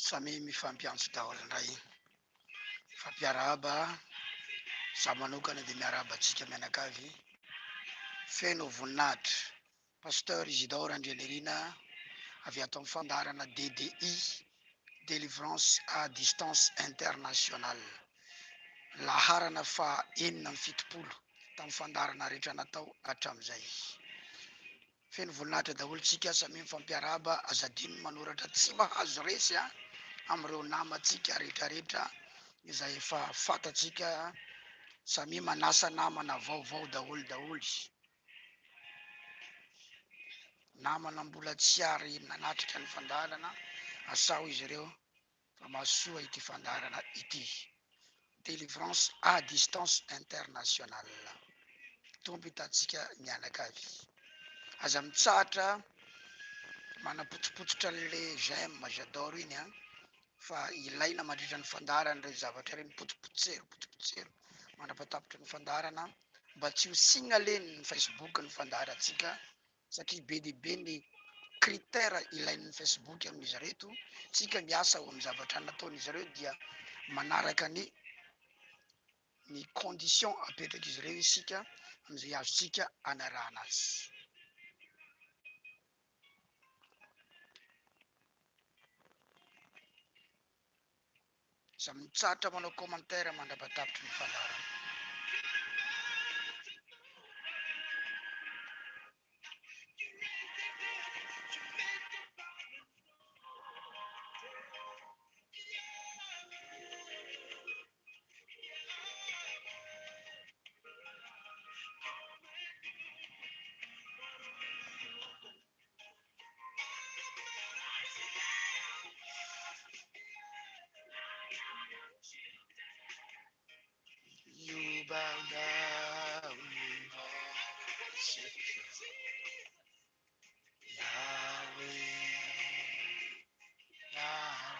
Samia mifampiantso daholo indray. Mifampiarahaba, izaho manokana dia miarahaba antsika mianakavy. Feno voninahitra. Pasteur Isidore Andrianirina avy ato amin'ny fandaharana DDI, Délivrance à Distance Internationale. Laharana faha 76 tamin'ny fandaharana rehetra natao hatramin'izay. Feno voninahitra daholo tsika, samia mifampiarahaba, aza adino ny manoratra tsy mahazo resy a amin'ireo namantsika rehetrarehetra izay efa fantatsika, samia manasa namana vaovao daholo daholo. Namana mbola tsy ary nanatrika ny fandaharana, asao izy ireo fa mahasoa ity fandaharana ity. Délivrance à distance internationale. Tompo hitantsika mianakavy. Aza mitsahatra manapotsipotsitra an'le j'aime, j'adore iny an, fa ilaina mandritra ny fandaharana ireny zavatra ireny, potsipotsero, potsipotsero mandra-pahatapitry ny fandaharana. mba tsy ho signaler-n'ny Facebook ny fandaharantsika satria be dia be ny critère ilain'ny Facebook amin'izy ireto, tsika miasa ao amin'ny zavatra nataon'izy ireo dia manaraka ny ny condition apetrak'izy ireo isika amin'izay azontsika anarahana azy. Aza mitsahatra manao commentaire mandrapatapitry ny fandaharana. You bow down and worship Yahweh, Yahweh.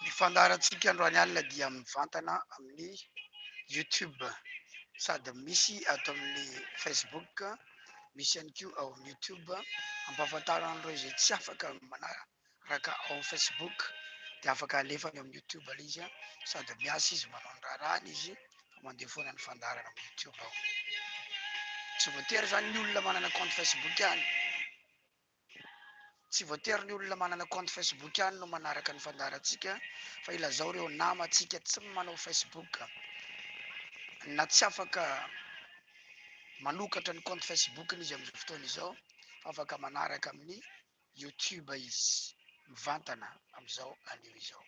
Ny fandaharantsika androany alina dia mivantana amin'ny YouTube sady misy ato amin'ny Facebook, misy ihany koa ao amin'ny YouTube. Ampahafantarina an'ireo izay tsy afaka manaraka ao amin'ny Facebook dia afaka alefany ao amin'ny YouTube ilay izy sady miasa izy manao ny raharahany izy fa mandeha foana ny fandaharana amin'ny YouTube ao. Tsy voatery izany ny olona manana compte Facebook ihany. Tsy voatery ny olona manana compte Facebook ihany no manaraka ny fandaharantsika fa ilazao ireo namantsika tsy manao Facebook na tsy afaka manokatra ny compte Facebook-ny izy amin'izao fotoana izao fa afaka manaraka amin'ny YouTube izy mivantana amin'izao anio izao.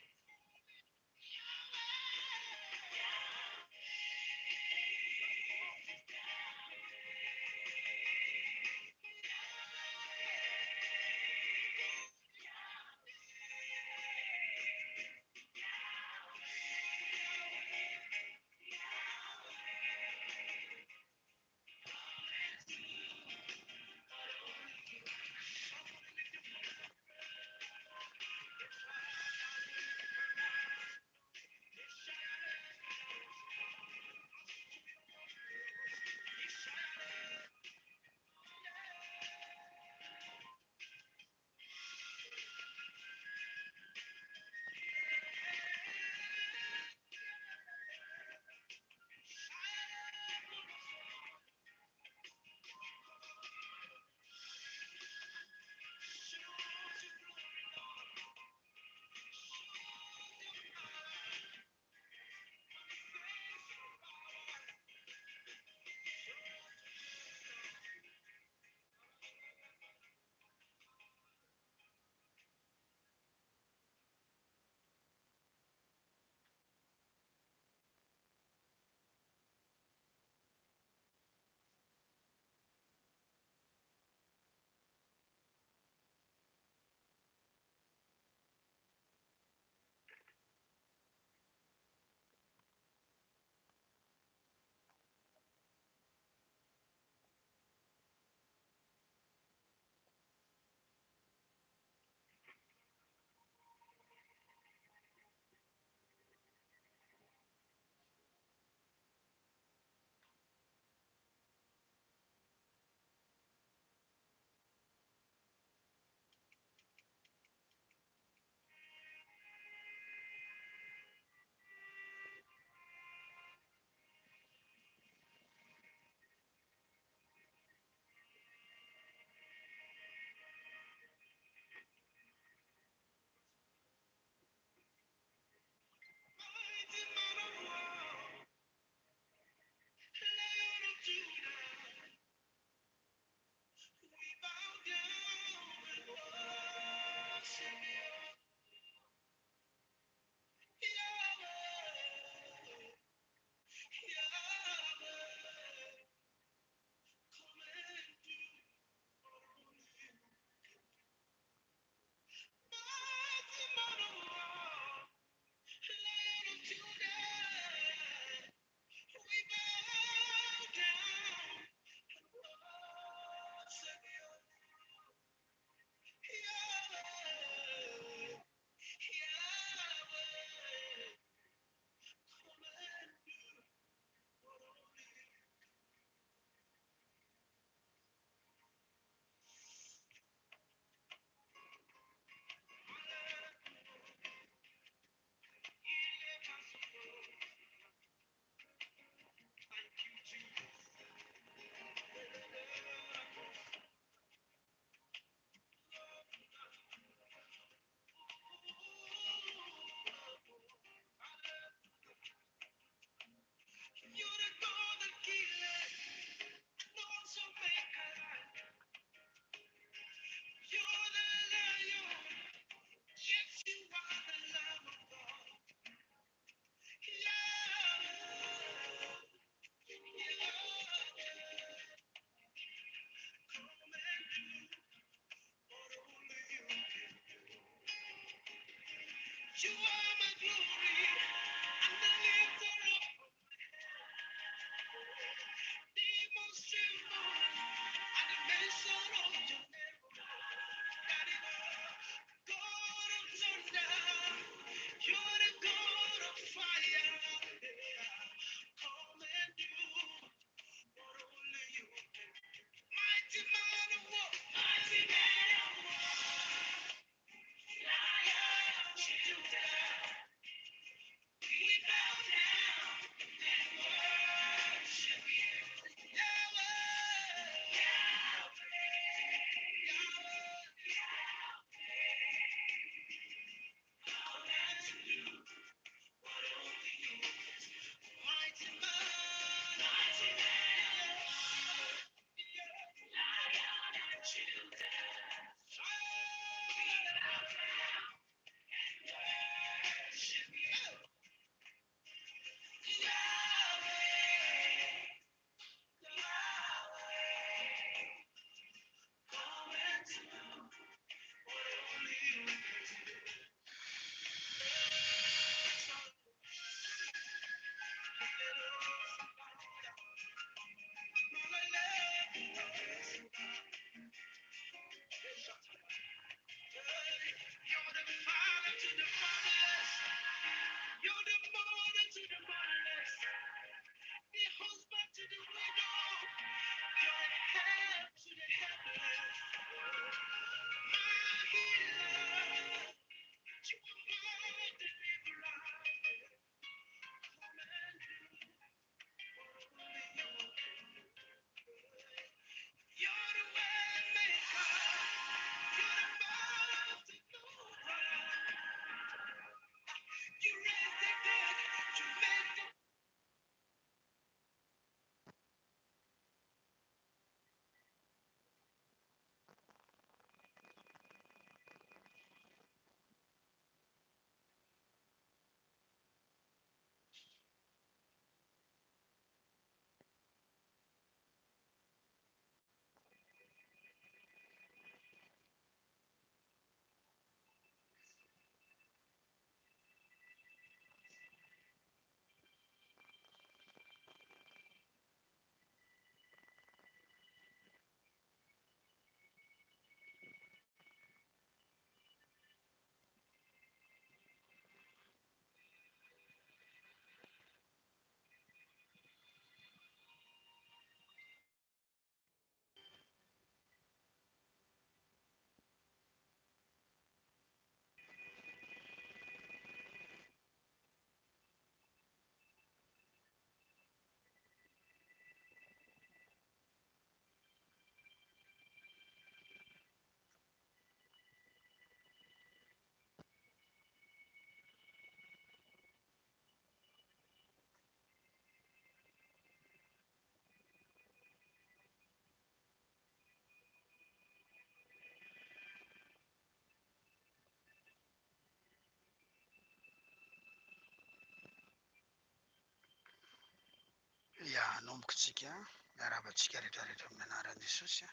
Ya, hanomboka tsika, miarahaba antsika rehetra rehetra amin'ny anaran'i Jesosy.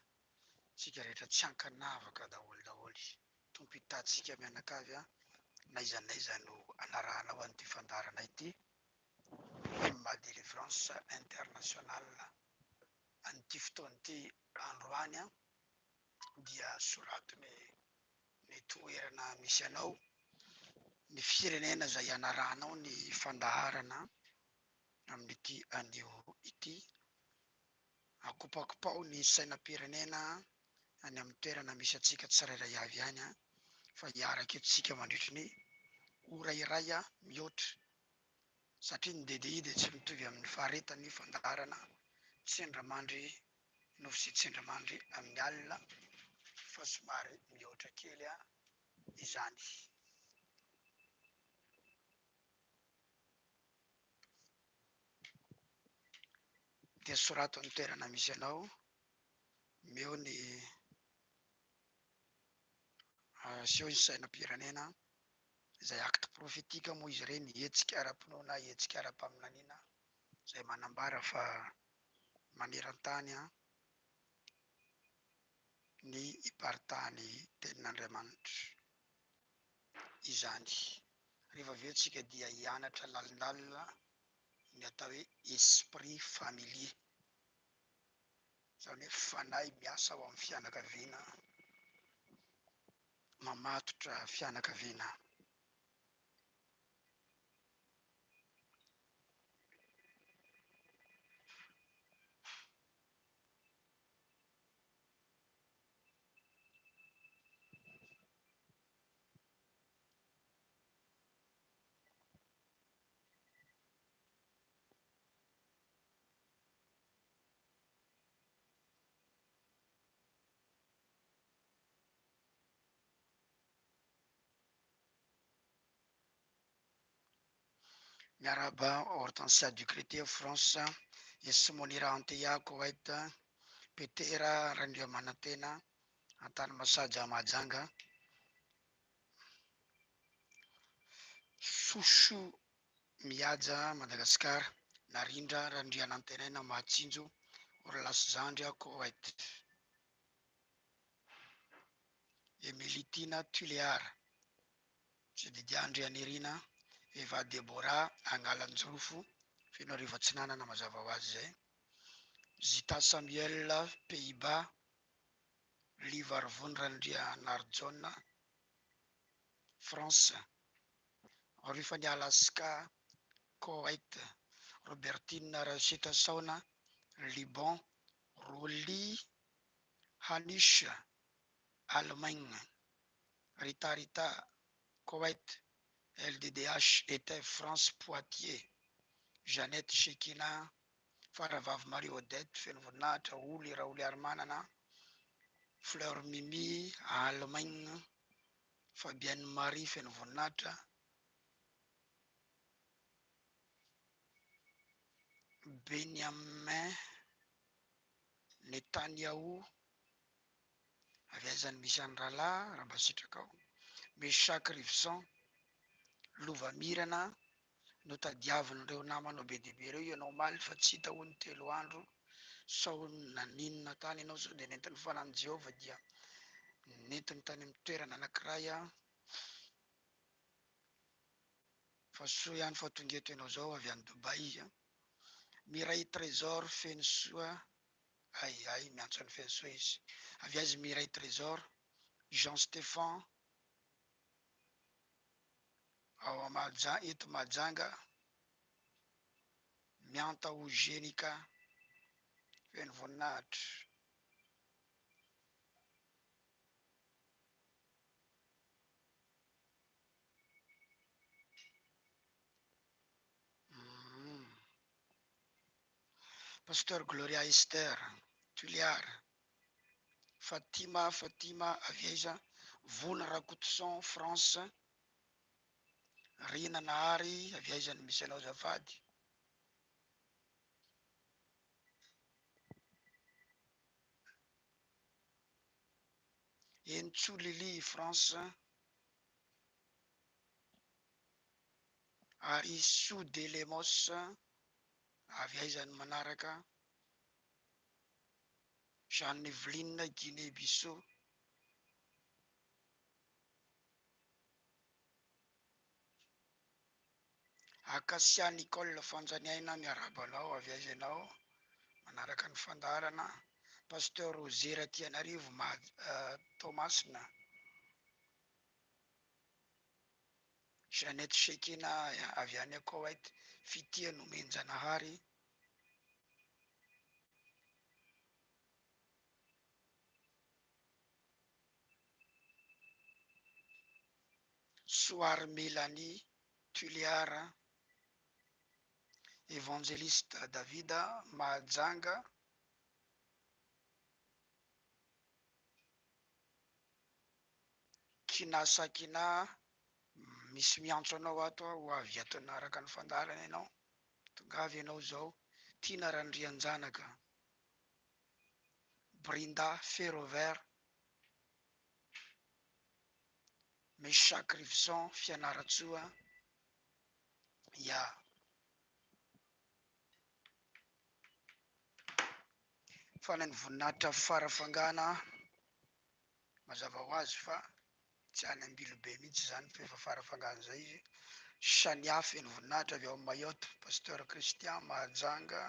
Tsika rehetra tsy ankanavaka daholo daholo. Tompo hitatsika mianakavy n'aiza n'aiza no anarahanao an'ity fandaharana ity. Ma délivrance internationale an'ity fotoana ity androany dia sorato ny ny toerana misy anao, ny firenena izay anarahanao ny fandaharana amin'ity anio ity. Akopakopaho ny sainam-pirenena any amin'ny toerana misy antsika tsirairay avy any fa hiaraka eto isika mandritry ny ora iray mihoatra satria ny DDI dia tsy mitovy amin'ny faharetan'ny fandaharana tsindrimandry nofo sy tsindrimandry amin'ny alina fa somary mihoatra kely izany. Dia sorato ny toerana misy anao, omeo ny aseho ny sainam-pirenena izay acte prophétique moa izy ireny, hetsika ara-pinoana, hetsika ara-paminaniana izay manambara fa maneran-tany ny hiparitahan'ny tenin'Andriamanitra izany. Rehefa avy eo tsika dia hianatra lalindalina ny atao hoe esprit familier. Izany hoe fanahy miasa ao amin'ny fianakaviana, mamatotra fianakaviana. Miarahaba Hortensia Ducreté, France, Esomonira Anteya, Koweït, Petera Randriamanantena, Antanimasaja Mahajanga, Soso Mihaja, Madagascar, Narindra Randrianantenaina Mahatsinjo, Orlasy Zandry, Koweït, Emilitina Tulear, Jedidia Andrianirina, Eva Deborah, Agnalanjirofo, Fenoarivo Atsinanana mazava ho azy izay, Zita Samuel, Pays-Bas, Livarivony Randrianarijaona, France, Rifany Alaska, Koweït, Robertine Rasetasaona, Liban, Rolly Hanish, Allemagne, Rita Rita, Koweït, LDDH Etef, France, Poitiers, Jeannette Shekina, Faravavy Marie Odette, Feno Voninahitra, Oly Raoliarimanana, Fleur Mimi, Allemagne, Fabienne Marie, Feno Voninahitra, Benjamin Netanyahu, avy aiza no misy an'i Rahalahy raha mba sitrakao? Meschack Rivson, Lova Mirana, notadiavin'ireo namanao be dia be ireo ianao omaly fa tsy hita hono 3 andro, sao naninona tany ianao, sao dia nentin'ny fanahin'i Jehovah dia nentiny tany amin'ny toerana anankiray aho. Fa soa ihany fa tonga eto ianao izao avy any Dubaï. Mireille Trésor Fenosoa, hay hay miantso an'i Fenosoa izy. Avy aiza Mireille Trésor? Jean Stéphan ao Mahajanga, eto Mahajanga, Mianta Ogenica, feno voninahitra. Pasteur Gloria Esther, Tuléar, Fatima, Fatima avy aiza? Vona Rakotoson, France, Rina Nahary, avy aiza no misy anao azafady? Entso Lily, France, ary Soa de Lemos, avy aiza no manaraka? Jeanne Evelyne, Guinée Bissau. Acacia Nicole Fanjaniaina, miarahaba anao, avy aiza ianao? Manaraka ny fandaharana. Pasteur Roger Ratianarivo, Toamasina. Jeannette Shekina, avy any Koweït. Fitia Nomenjanahary. Soary Mélanie, Tuléar. Evangeliste Davida, Mahajanga. Kina Sakina, misy miantso anao ato aho, ho avy ato hanaraka ny fandaharana ianao. Tongava ianao izao. Tiana Randrianjanaka. Brinda Ferrovert. Meschack Rivson, Fianarantsoa. Ya. Fa ny voninahitra farafangana mazava ho azy fa. Tsy any Ambilobe mihitsy izany fa efa Farafangana izay izy. Shania feno voninahitra avy ao Mayotte, Pasteur Christian Mahajanga.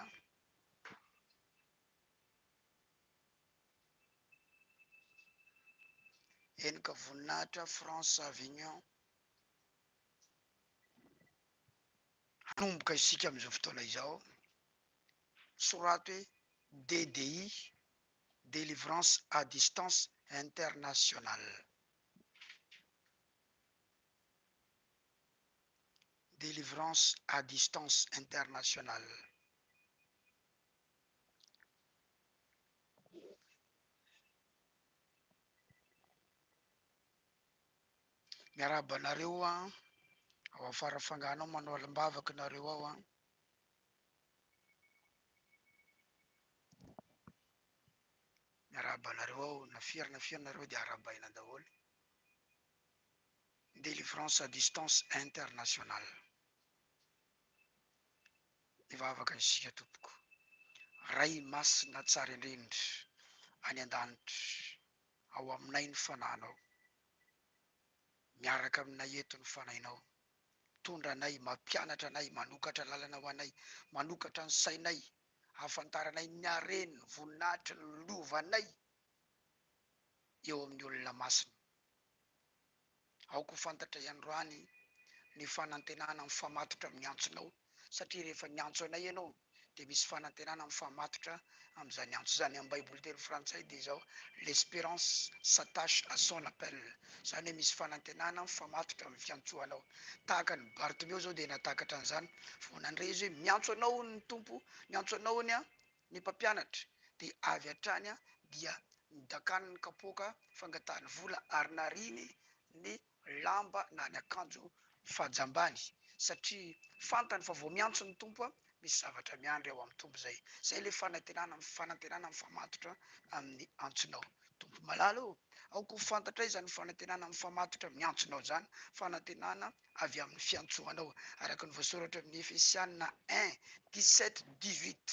Henika voninahitra France Avignon. Hanomboka isika amin'izao fotoana izao. Soraty hoe DDI, Délivrance à distance internationale. Délivrance à distance internationale. Miarahaba anareo an, ao Farafangana ao manao alim-bavaka nareo ao an. Miarahaba anareo ao, na firy na firy nareo dia arahabaina daholo. Délivrance à distance internationale. Hivavaka isika tompoko. Ray masina tsara indrindra any an-danitra, ao aminay ny fanahinao. Miaraka aminay eto ny fanahinao. Mitondra anay, mampianatra anay, manokatra lalana ho anay, manokatra ny sainay, ahafantaranay ny hareny, ny voninahitry ny lovanay eo amin'ny olona masina. Aoka ho fantatray androany ny fanantenana mifamatotra amin'ny antsonao, satria rehefa niantso anay ianao dia misy fanantenana mifamatotra amin'izany antso izany. Amin'ny Baiboly teny frantsay dia izao, L'espérance s'attache à son appel. Izany hoe misy fanantenana mifamatotra amin'ny fiantsoanao. Tahaka an'i Bartimeo izao dia nahatakatra an'izany. Vao nandre izy hoe miantso anao hono ny Tompo, miantso anao hono ny mpampianatra, dia avy hatrany dia nidakany ny kapoaka fangatahany vola ary nariany ny lamba na ny akanjo fahajambany satria fantany fa vao miantso ny Tompo misy zavatra miandry ao amin'ny Tompo izay. Izay ilay fanantenana, fanantenana mifamatotra amin'ny antsonao. Tompo malala ô, aoka ho fantatray izany fanantenana mifamatotra amin'ny antsonao izany, fanantenana avy amin'ny fiantsoanao, araka ny voasoratra amin'ny Efesiana un, dix-sept, dix-huit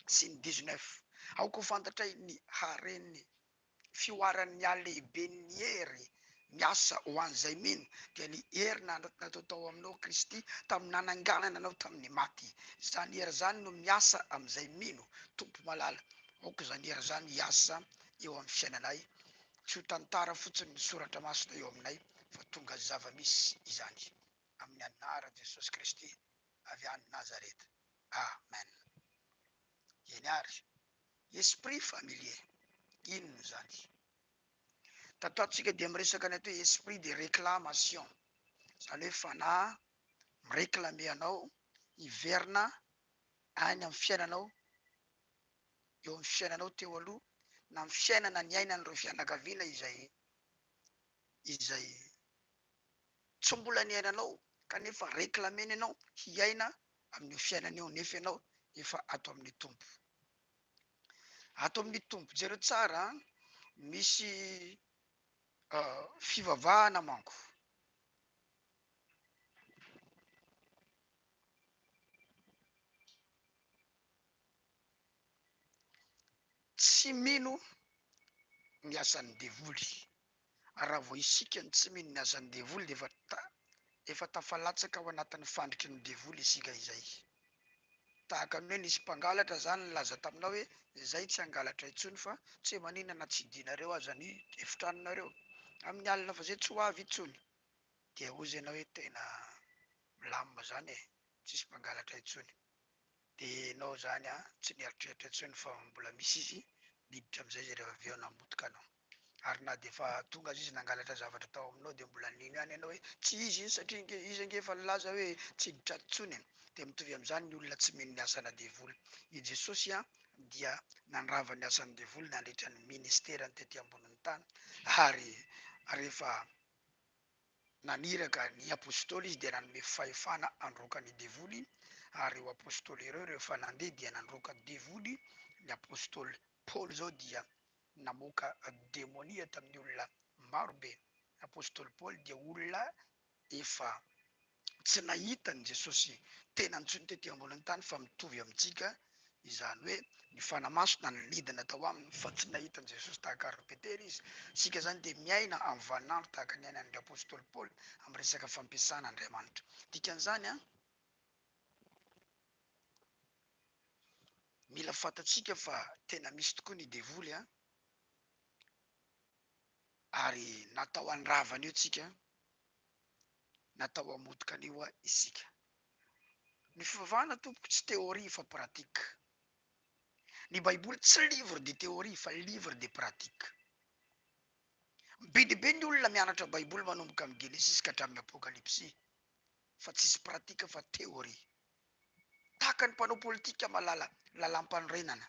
sy ny dix-neuf. Aoka ho fantatray ny haren'ny fihoaran'ny halehiben'ny hery miasa ho an'izay mino, dia ny hery natao tao aminao Kristy tamin'ny nananganana anao tamin'ny maty. Izany hery izany no miasa amin'izay mino. Tompo malala, aoka izany hery izany hiasa eo amin'ny fiainanay. Tsy ho tantara fotsiny ny soratra masina eo aminay fa tonga zava-misy izany. Amin'ny anaran'i Jesosy Kristy avy any Nazareta. Amen. Eny ary. Esprit familier, inona izany? Tato ato tsika dia miresaka ny atao hoe esprit de réclamation, izany hoe fanahy mi-réclamer anao hiverina any amin'ny fiainanao, eo amin'ny fiainanao teo aloha na amin'ny fiainana niainan'ireo fianakaviana izay izay tsy mbola niainanao kanefa réclamer-ny ianao hiaina amin'io fiainana io nefa ianao efa ato amin'ny Tompo. Ato amin'ny Tompo. Jereo tsara an, misy fivavahana manko. Tsy mino ny asan'ny devoly. Ary raha vao isika no tsy mino ny asan'ny devoly dia efa efa tafalatsaka ao anatin'ny fandriky ny devoly isika izay. Tahaka ny hoe nisy mpangalatra izany nilaza taminao hoe izay tsy hangalatra intsony fa tsy hoe maninona na tsy hidianareo aza ny efitranonareo amin'ny alina fa izay tsy ho avy intsony. Dia hozy ianao hoe tena milamina izany e, tsisy mpangalatra intsony. Dia ianao izany an, tsy nieritreritra intsony fa mbola misy izy, niditra amin'izay izy rehefa avy eo namotika anao. Ary na dia efa tonga aza izy nangalatra zavatra tao aminao dia mbola nino ihany ianao hoe tsy izy iny satria ange izy ange efa nilaza hoe tsy hiditra ato intsony e! Dia mitovy amin'izany ny olona tsy mino ny asana devoly. I Jesosy dia nandrava ny asan'ny devoly nandritra ny ministerany tety ambonin'ny tany ary rehefa naniraka ny apostoly izy dia nanome fahefana handroaka ny devoly ary ireo apostoly ireo rehefa nandeha dia nandroaka devoly ny apostoly Paoly izao dia namoaka demonia tamin'ny olona maro be. Ny apostoly Paoly dia olona efa tsy nahita an'i Jesosy tena intsony tety ambonin'ny tany fa mitovy amintsika Izany hoe ny Fanahy Masina no nidina tao aminy fa tsy nahita an'i Jesosy tahaka an'i Petera izy. Isika izany dia miaina amin'ny vaninandro tahaka ny niainan'ny apostoly Paoly amin'ny resaka fampiasana Andriamanitra. Dikan'izany an, mila fantatsika fa tena misy tokoa ny devoly an, ary natao handrava an'io tsika, natao hamotika an'io isika. Ny fivavahana tompoko tsy théorie fa pratique. Ny baiboly tsy livre de théorie fa livre de pratique. Be dia be ny olona mianatra baiboly manomboka amin'ny genesisy ka hatramin'ny apokalypsy fa tsisy pratique fa théorie. Tahaka ny mpanao politika mahalala lalàmpanorenana.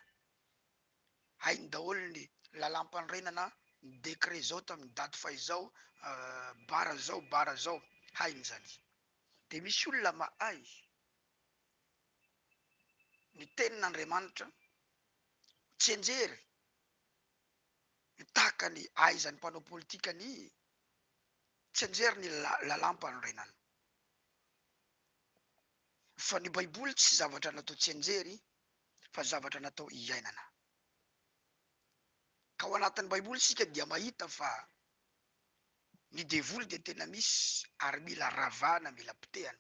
Hainy daholo ny lalàmpanorenana, ny décret zao tamin'ny daty fahizao, bara zao, bara zao, hainy zany. Dia misy olona mahay ny tenin'Andriamanitra tsianjery ny tahaka ny ahaizan'ny mpanao politika ny tsianjery ny lalàmpanorenana. Fa ny baiboly tsy zavatra natao tsianjery fa zavatra natao hiainana. Ka ao anatin'ny baiboly isika dia mahita fa Ny devoly dia tena misy ary mila ravana, mila potehana.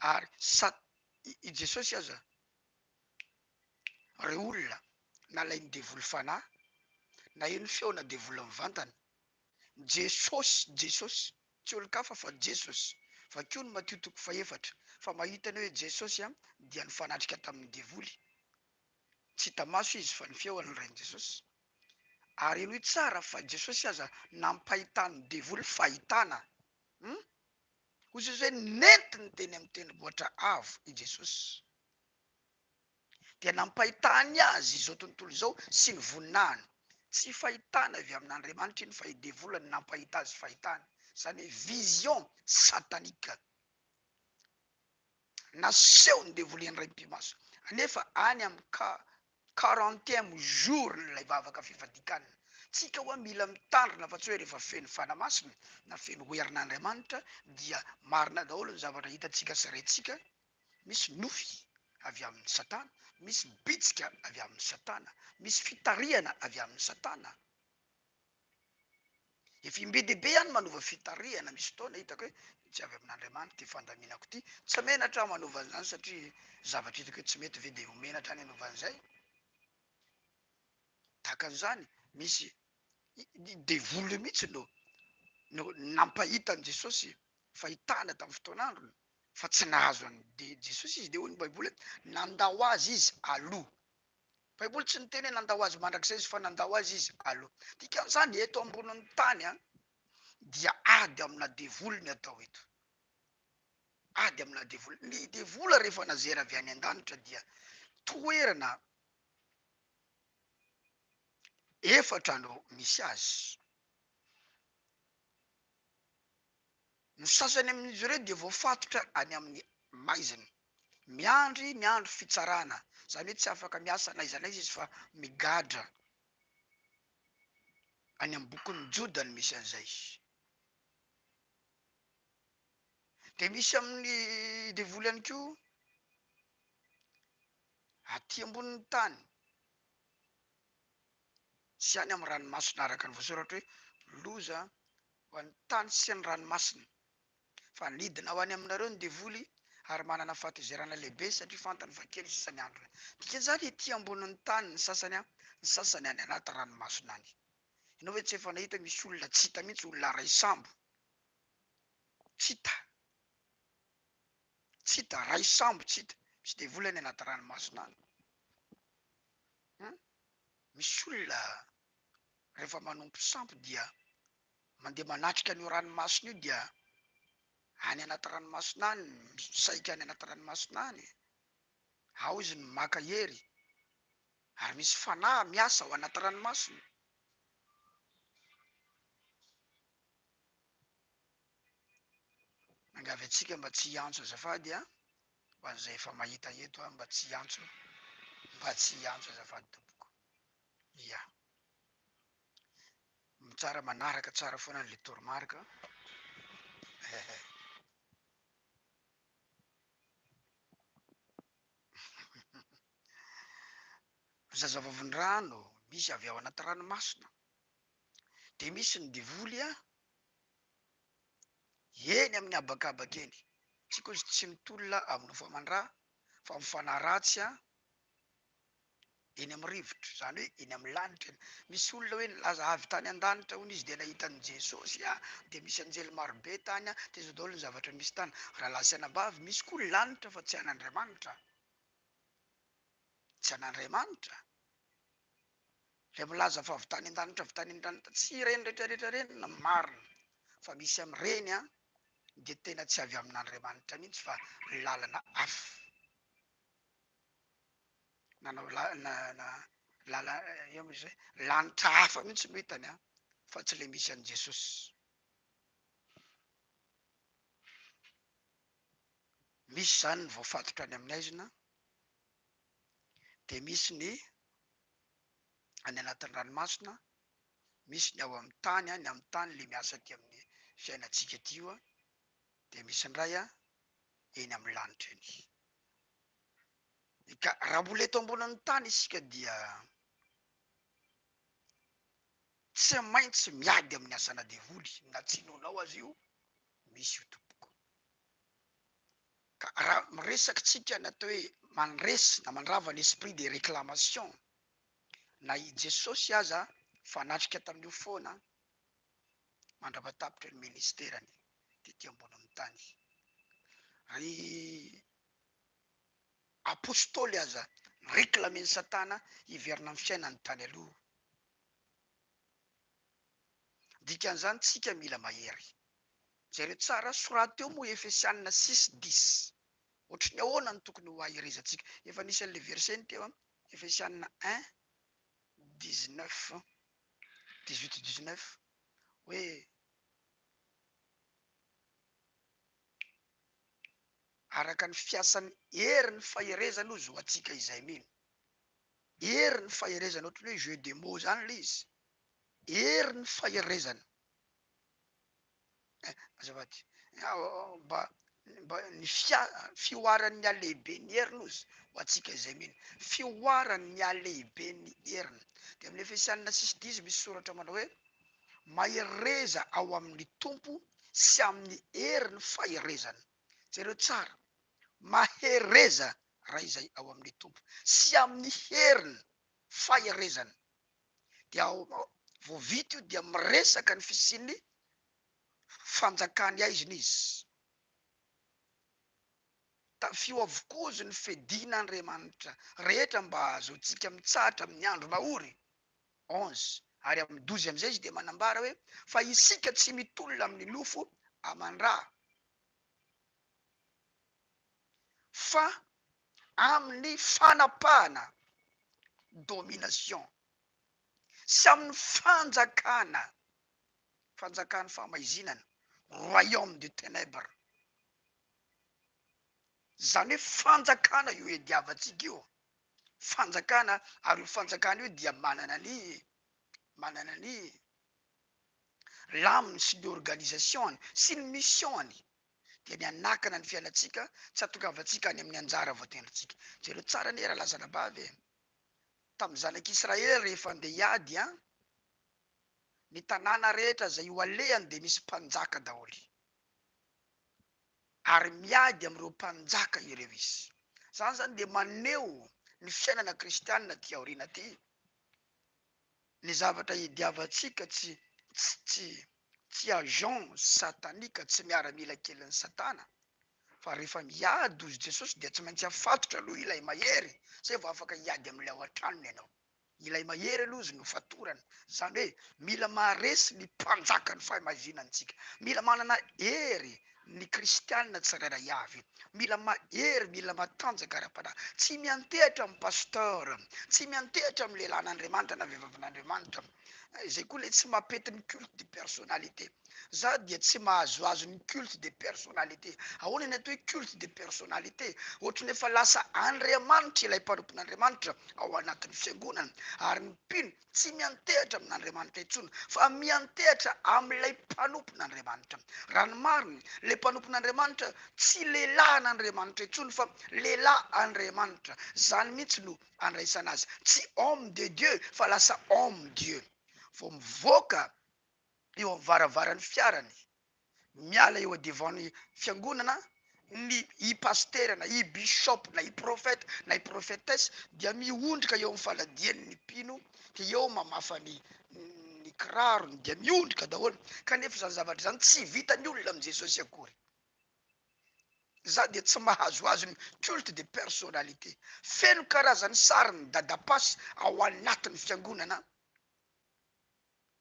Ary sat i Jesosy aza reo olona nalain'ny devoly fanahy, naheno feona devoly mivantana, Jesosy, Jesosy, tsy olon-kafa fa Jesosy. Vakio ny Matio toko fahefatra fa mahita ny hoe Jesosy dia nifanatrika tamin'ny devoly. Tsy hita maso izy fa ny feony no ren'i Jesosy. Ary henoy tsara fa Jesosy aza nampahitan'ny devoly fahitana. Hum? Hoy Jesosy hoe nentiny teny amin'ny tendrombohitra avo i Jesosy. Dia nampahitany azy izao tontolo izao sy ny voninahiny. Tsy fahitana avy amin'Andriamanitra iny fa i devoly no nampahita azy fahitana. Izany hoe vision satanique. Nasehon'ny devoly indray mipi-maso. Anefa any amin'ny ka quarantième jour n'ilay vavaka fifadikanina. Tsika hoa mila mitandrina fa tsy hoe rehefa feno Fanahy Masina na feno herin'Andriamanitra dia marina daholo ny zavatra hitantsika sy rentsika. Misy nofy avy amin'i Satana, misy bitsika avy amin'i Satana, misy fitarihana avy amin'i Satana. Efa imbe dia be ihany manova fitarihana, misy fotoana hitako hoe tsy avy amin'Andriamanitra ity fandaminako ity, tsy menatra aho manova an'izany satria zavatra hitako hoe tsy mety ve dia ho menatra any hanova an'izay? Tahaka an'izany, misy devoly mihitsy no no nampahita an'i Jesosy fahitana tamin'ny fotoan'androny fa tsy nahazo an'i Jesosy izy, dia hoy ny baiboly hoe nandao azy izy aloha. Baiboly tsy niteny hoe nandao azy mandrakizay izy fa nandao azy izy aloha. Dikan'izany eto ambonin'ny tany an, dia ady amina devoly ny atao eto. Ady amina devoly. Ny devoly rehefa nazera avy any an-danitra dia toerana efatra no misy azy. Ny sasany amin'izy ireo dia voafatotra any amin'ny maizina. Miandry ny andro fitsarana, izany hoe tsy afaka miasa n'aiza n'aiza izy fa migadra. Any amin'ny bokin'ny Joda no misy an'izay. Dia misy amin'ny devoly ihany koa aty ambonin'ny tany sy any amin'ny ranomasina araka ny voasoratra hoe loza ho an'ny tany sy ny ranomasina. Fa nidina ho any aminareo ny devoly ary manana fahatezerana lehibe satria fantany fa kely sisa ny androny. Dikan'izany ety ambonin'ny tany ny sasany an, ny sasany any anaty ranomasina any. Ianao ve tsy efa nahita hoe misy olona tsy hita mihitsy, olona ray sambo? Tsy hita. Tsy hita, ray sambo tsy hita. Misy devoly any anaty ranomasina any. Hum? Misy olona rehefa manompo sampy dia mandeha manatrika an'io ranomasina io dia any anaty ranomasina any, misaika any anaty ranomasina any, ao izy no maka hery ary misy fanahy miasa ao anaty ranomasina. Miangavy antsika mba tsy hiantso azafady a, ho an'izay efa mahita eto a, mba tsy hiantso, mba tsy hiantso azafady tompoko. Ia. Tsara manaraka tsara foana an'le toromarika eh. Zazavavin'ny rano, misy avy ao anaty ranomasina. Dia misy ny devoly a, eny amin'ny habakabaka eny. Tsika ozy tsy mitolona amin'ny nofo aman-dra fa amin'ny fanahy ratsy a, eny amin'ny rivotra, izany hoe eny amin'ny lanitra eny. Misy olona hoe nilaza avy tany an-danitra hono izy dia nahita an'i Jesosy a, dia misy anjely marobe tany a, dia izao daholo ny zavatra misy tany. Rahalahy sy anabavy, misy koa lanitra fa tsy an'Andriamanitra. Tsy an'Andriamanitra. Ilay milaza fa avy tany an-danitra, avy tany an-danitra, tsy ireny rehetra rehetra ireny no marina, fa misy amin'ireny an, dia tena tsy avy amin'Andriamanitra mihitsy fa lalana hafa. Nanao la, na, na, lala, eo moa izy hoe, lanitra hafa mihitsy no hitany an, fa tsy ilay misy an'i Jesosy. Misy izany ny voafatotra any amin'ny haizina, dia misy ny any anatin'ny ranomasina, misy ny ao amin'ny tany, ny amin'ny tany le miasa aty amin'ny fiainantsika aty io, dia misy indray eny amin'ny lanitra eny. Ka raha mbola eto ambonin'ny tany isika dia tsy maintsy miady amin'ny asana devoly, na tsy inoanao aza io, misy io tompoko. Ka raha miresaka tsika ny atao hoe mandresy na mandrava ny esprit de réclamation, na i Jesosy aza fanatrika tamin'io foana mandrapa-tapitra ny ministerany tety ambonin'ny tany. Ry apostoly aza ni-réclamer-n'i Satana hiverina amin'ny fiainany tany aloha. Dikan'izany tsika mila mahery. Jereo tsara, soraty eo moa Efesianina six dix. Ohatry ny ahoana no tokony ho aherezantsika? Efa nisy an'ilay verset iny teo an, Efesianina un dix neuf, dix huit dix neuf, hoe araka ny fiasan'ny herin'ny faherezana hozy ho antsika izay mino. Herin'ny faherezana, ohatry ny hoe jeu de mots zany ilay izy. Herin'ny faherezana. Eh, azafady. Mba, mba ny fia, fihoaran'ny halehiben'ny heriny ozy ho antsika izay mino. Fihoaran'ny halehiben'ny heriny. Dia amin'ny Efesianina six dix misy soratra manao hoe, Mahereza ao amin'ny Tompo sy amin'ny herin'ny faherezany. Jereo tsara. Mahereza raha izay ao amin'ny Tompo sy amin'ny herin'ny faherezany. Dia ao, vao vita io dia miresaka ny fisian'ny fanjakany aizina izy. Tafio avokoa ozy ny fedin'Andriamanitra rehetra mba hahazoantsika mitsahatra amin'ny andro mahory. 11 ary amin'ny 12 amin'izay izy dia manambara hoe fa isika tsy mitolona amin'ny nofo aman-dra fa amin'ny fanapahana, domination, sy amin'ny fanjakana, fanjakan'ny fahamaizinana, royaume de ténèbres. Izany hoe fanjakana io iadiavantsika io, fanjakana, ary io fanjakana io dia manana ny manana ny laminy sy ny organisation-ny sy ny mission-ny, dia ny hanakana ny fiainantsika tsy hahatongavantsika any amin'ny anjara voatendrintsika. Jereo tsara anie rahalahy zanabavy e! Tamin'ny zanak'Israely rehefa andeha hiady an, ny tanàna rehetra izay ho alehany dia misy mpanjaka daholo. Ary miady amin'ireo mpanjaka ireo izy. Izany izany dia maneho ny fiainana kristianina aty aoriana aty. Ny zavatra idiavantsika tsy tsy tsy agent satanique, tsy miaramila kelin'i satana, fa rehefa miady hozy Jesosy dia tsy maintsy afatotra aloha ilay mahery zay vao afaka hiady amin'ilay ao an-tranony ianao. Ilay mahery aloha izy no fatorana. Izany hoe mila maharesy ny mpanjakan'ny fahamaizinana isika. Mila manana hery ny kristianina tsirairay avy. Mila mahery, mila matanjaka ara-panahy. Tsy miantehatra amin'ny pasteur, tsy miantehatra amin'ny lehilahin'Andriamanitra na vehivavin'Andriamanitra. Izay koa ilay tsy mampety ny culte de personnalité. Za dia tsy mahazoazo ny culte de personnalité. Ahoana ny atao hoe culte de personnalité? Ohatry ny efa lasa Andriamanitra ilay mpanompon'Andriamanitra ao anatin'ny fiangonana ary ny mpino tsy miantehatra amin'Andriamanitra intsony fa miantehatra amin'ilay mpanompon'Andriamanitra. Raha ny marina, ilay mpanompon'Andriamanitra tsy lehilahin'Andriamanitra intsony fa lehilahy Andriamanitra. Izany mihitsy no andraisana azy. Tsy homme de Dieu fa lasa homme Dieu. Vao mivoaka eo amin'ny varavaran'ny fiarany, miala eo devant ny fiangonana, ny i pasitera na i bishop na i prophète na i prophetesse dia miondrika eo amin'ny faladiany ny mpino dia eo mamafa ny ny kirarony dia miondrika daholo kanefa izany zavatra izany tsy vitan'ny olona amin'i Jesosy akory. Za dia tsy mahazoazo ny culte de personnalité. Feno karazan'ny sarin'ny dadapasy ao anatin'ny fiangonana.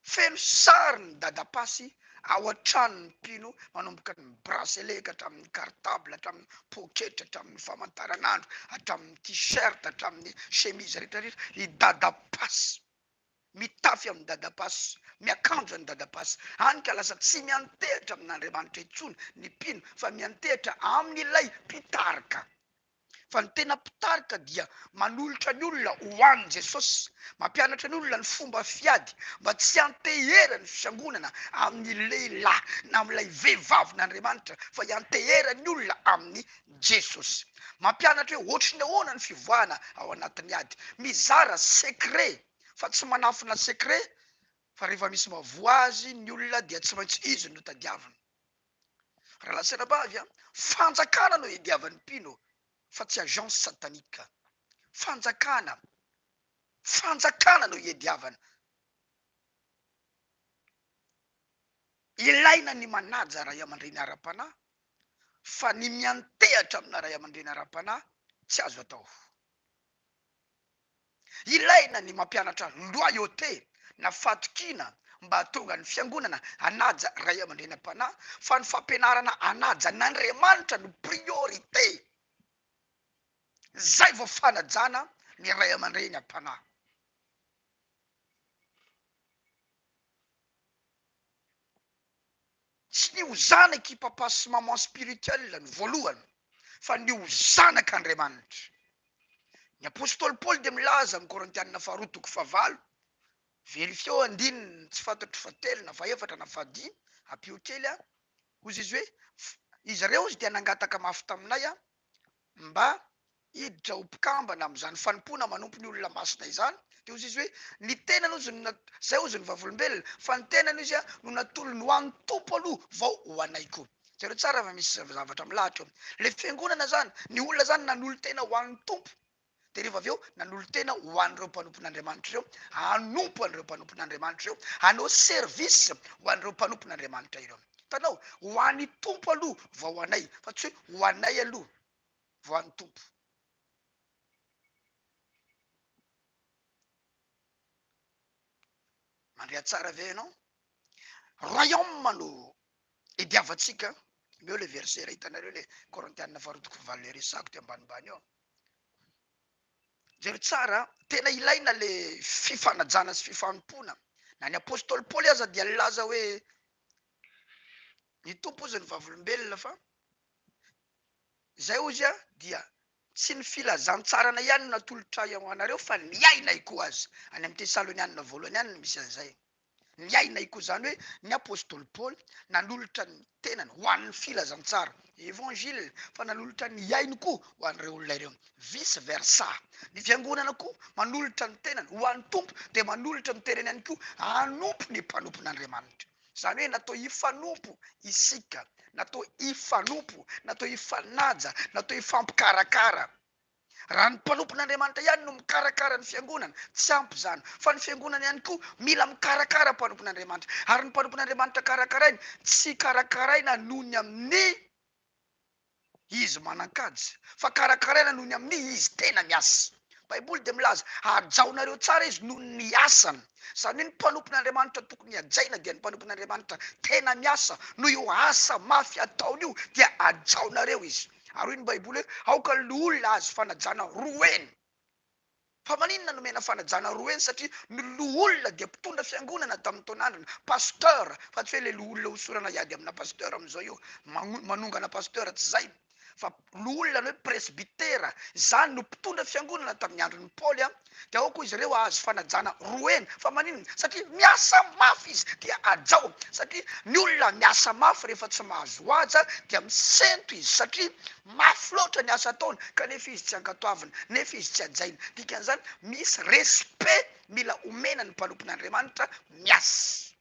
Feno sarin'ny dadapasy ao an-tranon'ny mpino manomboka ny bracelet ka hatramin'ny cartable, hatramin'ny poketra, hatramin'ny famantaranandro, hatramin'ny t-shirt, hatramin'ny chemise rehetra rehetra, i dadapasy. Mitafy amin'i Dadapasy, miakanjo an'i Dadapasy, hany ka lasa tsy miantehitra amin'Andriamanitra intsony ny mpino fa miantehitra amin'ilay mpitarika. Fa ny tena mpitarika dia manolotra ny olona ho an'i Jesosy, mampianatra ny olona ny fomba fiady mba tsy hianteheran'ny fiangonana amin'ny lehilahy na amin'ilay vehivavin'Andriamanitra fa hianteheran'ny olona amin'i Jesosy. Mampianatra hoe ohatry ny ahoana ny fivoahana ao anatin'ny ady. Mizara secret fa tsy manafina secret fa rehefa misy mavoa azy ny olona dia tsy maintsy izy no tadiavina. Rahalahy sy anabavy a, fanjakana no iadiavan'ny mpino fa tsy agence satanique. Fanjakana, fanjakana no iadiavana. Ilaina ny manaja ray aman-dreny ara-panahy fa ny miantehatra amina ray aman-dreny ara-panahy tsy azo atao. Ilaina ny mampianatra loyauté na fahatokiana mba hahatonga ny fiangonana hanaja ray aman-dreny am-panahy fa ny fampianarana hanaja an'Andriamanitra no priorité. Zay vao fanajana ny ray aman-dreny am-panahy. Tsy ny ho zanak' i papa sy maman spirituel no voalohany fa ny ho zanak' Andriamanitra. Ny apostoly Paoly dia milaza amin'ny Korintianina faharoa toko fahavalo, verifieo andininy tsy fantatro fahatelo na fahefatra na fahadimy, ampio kely aho, hozy izy hoe, izy ireo hozy dia nangataka mafy taminay aho mba hiditra ho mpikambana amin'izany fanompoana manompo ny olona masina izany, dia hozy izy hoe, ny tenany hozy no nat, izay hozy ny vavolombelona, fa ny tenany hozy no natolony ho an'ny Tompo aloha vao ho anay koa. Jereo tsara fa misy zavatra milahatra eo. Ilay fiangonana izany, ny olona izany nanolo-tena ho an'ny Tompo, dia rehefa avy eo nanolo-tena ho an'ireo mpanompon'Andriamanitra ireo, hanompo an'ireo mpanompon'Andriamanitra ireo, hanao service ho an'ireo mpanompon'Andriamanitra ireo. Hitanao? Ho an'ny Tompo aloha vao ho anay, fa tsy hoe ho anay aloha vao an'ny Tompo. Mandre tsara ve ianao? Royaume no idiavantsika. Omeo le verset raha hitanareo le Korintiana faharoa toko fahavalo le resako teo ambanimbany eo. Jereo tsara, tena ilaina le fifanajana sy fifanompoana. Na ny apostoly Paoly aza dia nilaza hoe ny Tompo hozy ny vavolombelona fa izay hozy dia tsy ny filazantsarana ihany no natolotray ho anareo fa ny ainay koa aza. Any amin'ny Tesalonianina voalohany any no misy an'izay. Ny ainay koa, izany hoe ny apostoly Paoly nanolotra ny tenany ho an'ny filazantsara, évangile, fa nanolotra ny ainy koa ho an'ireo olona ireo. Vice versa, ny fiangonana koa manolotra ny tenany ho an'ny Tompo dia manolotra ny tenany ihany koa hanompo ny mpanompon'Andriamanitra. Izany hoe natao hifanompo isika, natao hifanompo, natao hifanaja, natao hifampikarakara. Raha ny mpanompon'Andriamanitra ihany no mikarakara ny fiangonana, tsy ampy izany. Fa ny fiangonana ihany koa mila mikarakara mpanompon'Andriamanitra. Ary ny mpanompon'Andriamanitra karakarainy, tsy karakaraina noho ny amin'ny izy manan-kaja, fa karakaraina noho ny amin'ny izy tena miasa. Baiboly dia milaza, hajaonareo tsara izy noho ny asany. Izany hoe ny mpanompon'Andriamanitra tokony hajaina dia ny mpanompon'Andriamanitra tena miasa, noho io asa mafy ataony io dia hajaonareo izy. Ary hoy ny Baiboly hoe, Aoka ny loholona hahazo fanajana roa heny. Fa maninona nomena fanajana roeny satria ny loholona dia mpitondra fiangonana tamin'ny taon'androny, pasteur, fa tsy hoe le loholona hosorana hiady amina pasteur amin'izao io, manongana pasteur, tsy zay. Fa loholona ny hoe presbytera, izany no mpitondra fiangonana tamin'ny andron'i Paoly an, dia aoka izy ireo hahazo fanajana roeny, fa maninona? Satria miasa mafy izy, dia hajao, satria ny olona miasa mafy rehefa tsy mahazo haja dia misento izy, satria mafy loatra ny asa ataony kanefa izy tsy ankatoavina, nefa izy tsy hajaina, dikan'izany misy respect mila omena ny mpanompon'Andriamanitra miasa.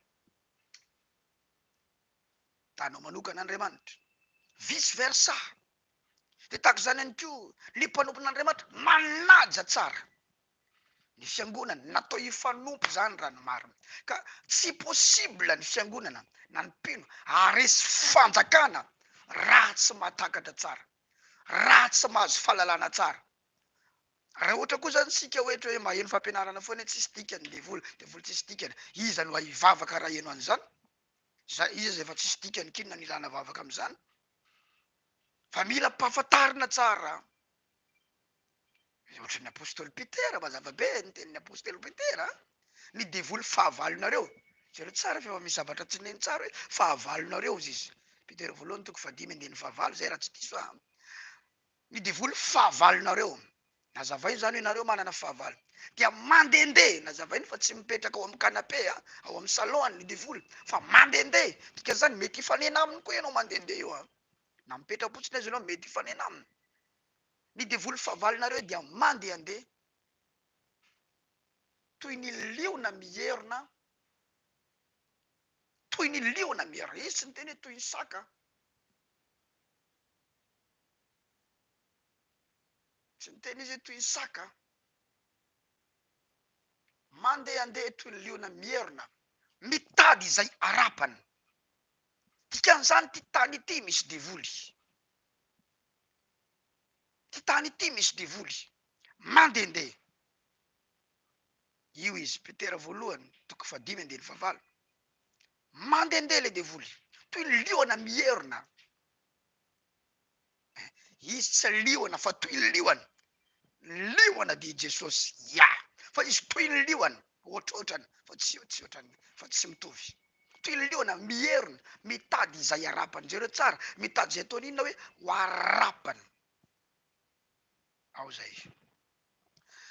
Tanao manokana Andriamanitra. Vice versa. Dia tahaka izany ihany koa ny mpanompon'Andriamanitra manaja tsara ny fiangonana. Natao hifanompo izany raha ny marina. Ka tsy possible ny fiangonana na ny mpino haharesy fanjakana raha tsy mahatakatra tsara, raha tsy mahazo fahalalana tsara. Raha ohatra koa zany isika ohatra hoe maheno fampianarana foana hoe tsisy dikany ny devoly, devoly tsisy dikany, iza no hivavaka raha heno an'izany? Za iza zay efa tsisy dikany k'inona no ilana vavaka am'zany? Fa mila ampahafantarina tsara. Ohatran'ny apostoly Petera, mazava be ny tenin'ny apostoly Petera an! Ny devoly fahavalonareo, jereo tsara fa efa misy zavatra tsy neny tsara hoe fahavalonareo hozy izy. Petera voalohany toko fahadimy andininy fahavalo zay raha tsy diso aho. Ny devoly fahavalonareo. Nazavainy izany hoe nareo manana fahavalo. Dia mandehandeha, nazavainy fa tsy mipetraka ao amin'ny canapé a, ao amin'ny salon any ny devoly, fa mandehandeha. Dikan'izany mety hifanena aminy koa ianao mandehandeha eo a. Na mipetra-potsiny aza ianao mety hifanena aminy. Ny devoly fahavalonareo dia mandehandeha toy ny liona mierona, toy ny liona mierona. Izy tsy niteny hoe toy ny saka. Tsy niteny izy hoe toy ny saka. Mandehandeha toy ny liona mierona, mitady izay harapany. Dikan'izany ity tany ity misy devoly. Ity tany ity misy devoly. Mandehandeha. Io izy, Petera voalohany, toko fahadimy andininy fahavalo. Mandehandeha ilay devoly, toy ny liona mierona. Izy tsy liona fa toy ny liona. Ny liona dia i Jesosy, ya! Fa izy toy ny liona, ohatrohatrany, fa tsy tsy ohatrany, fa tsy mitovy. Toy ny liona, mierona, mitady izay harapany. Jereo tsara, mitady izay ataony inona hoe ho harapany. Ao izay.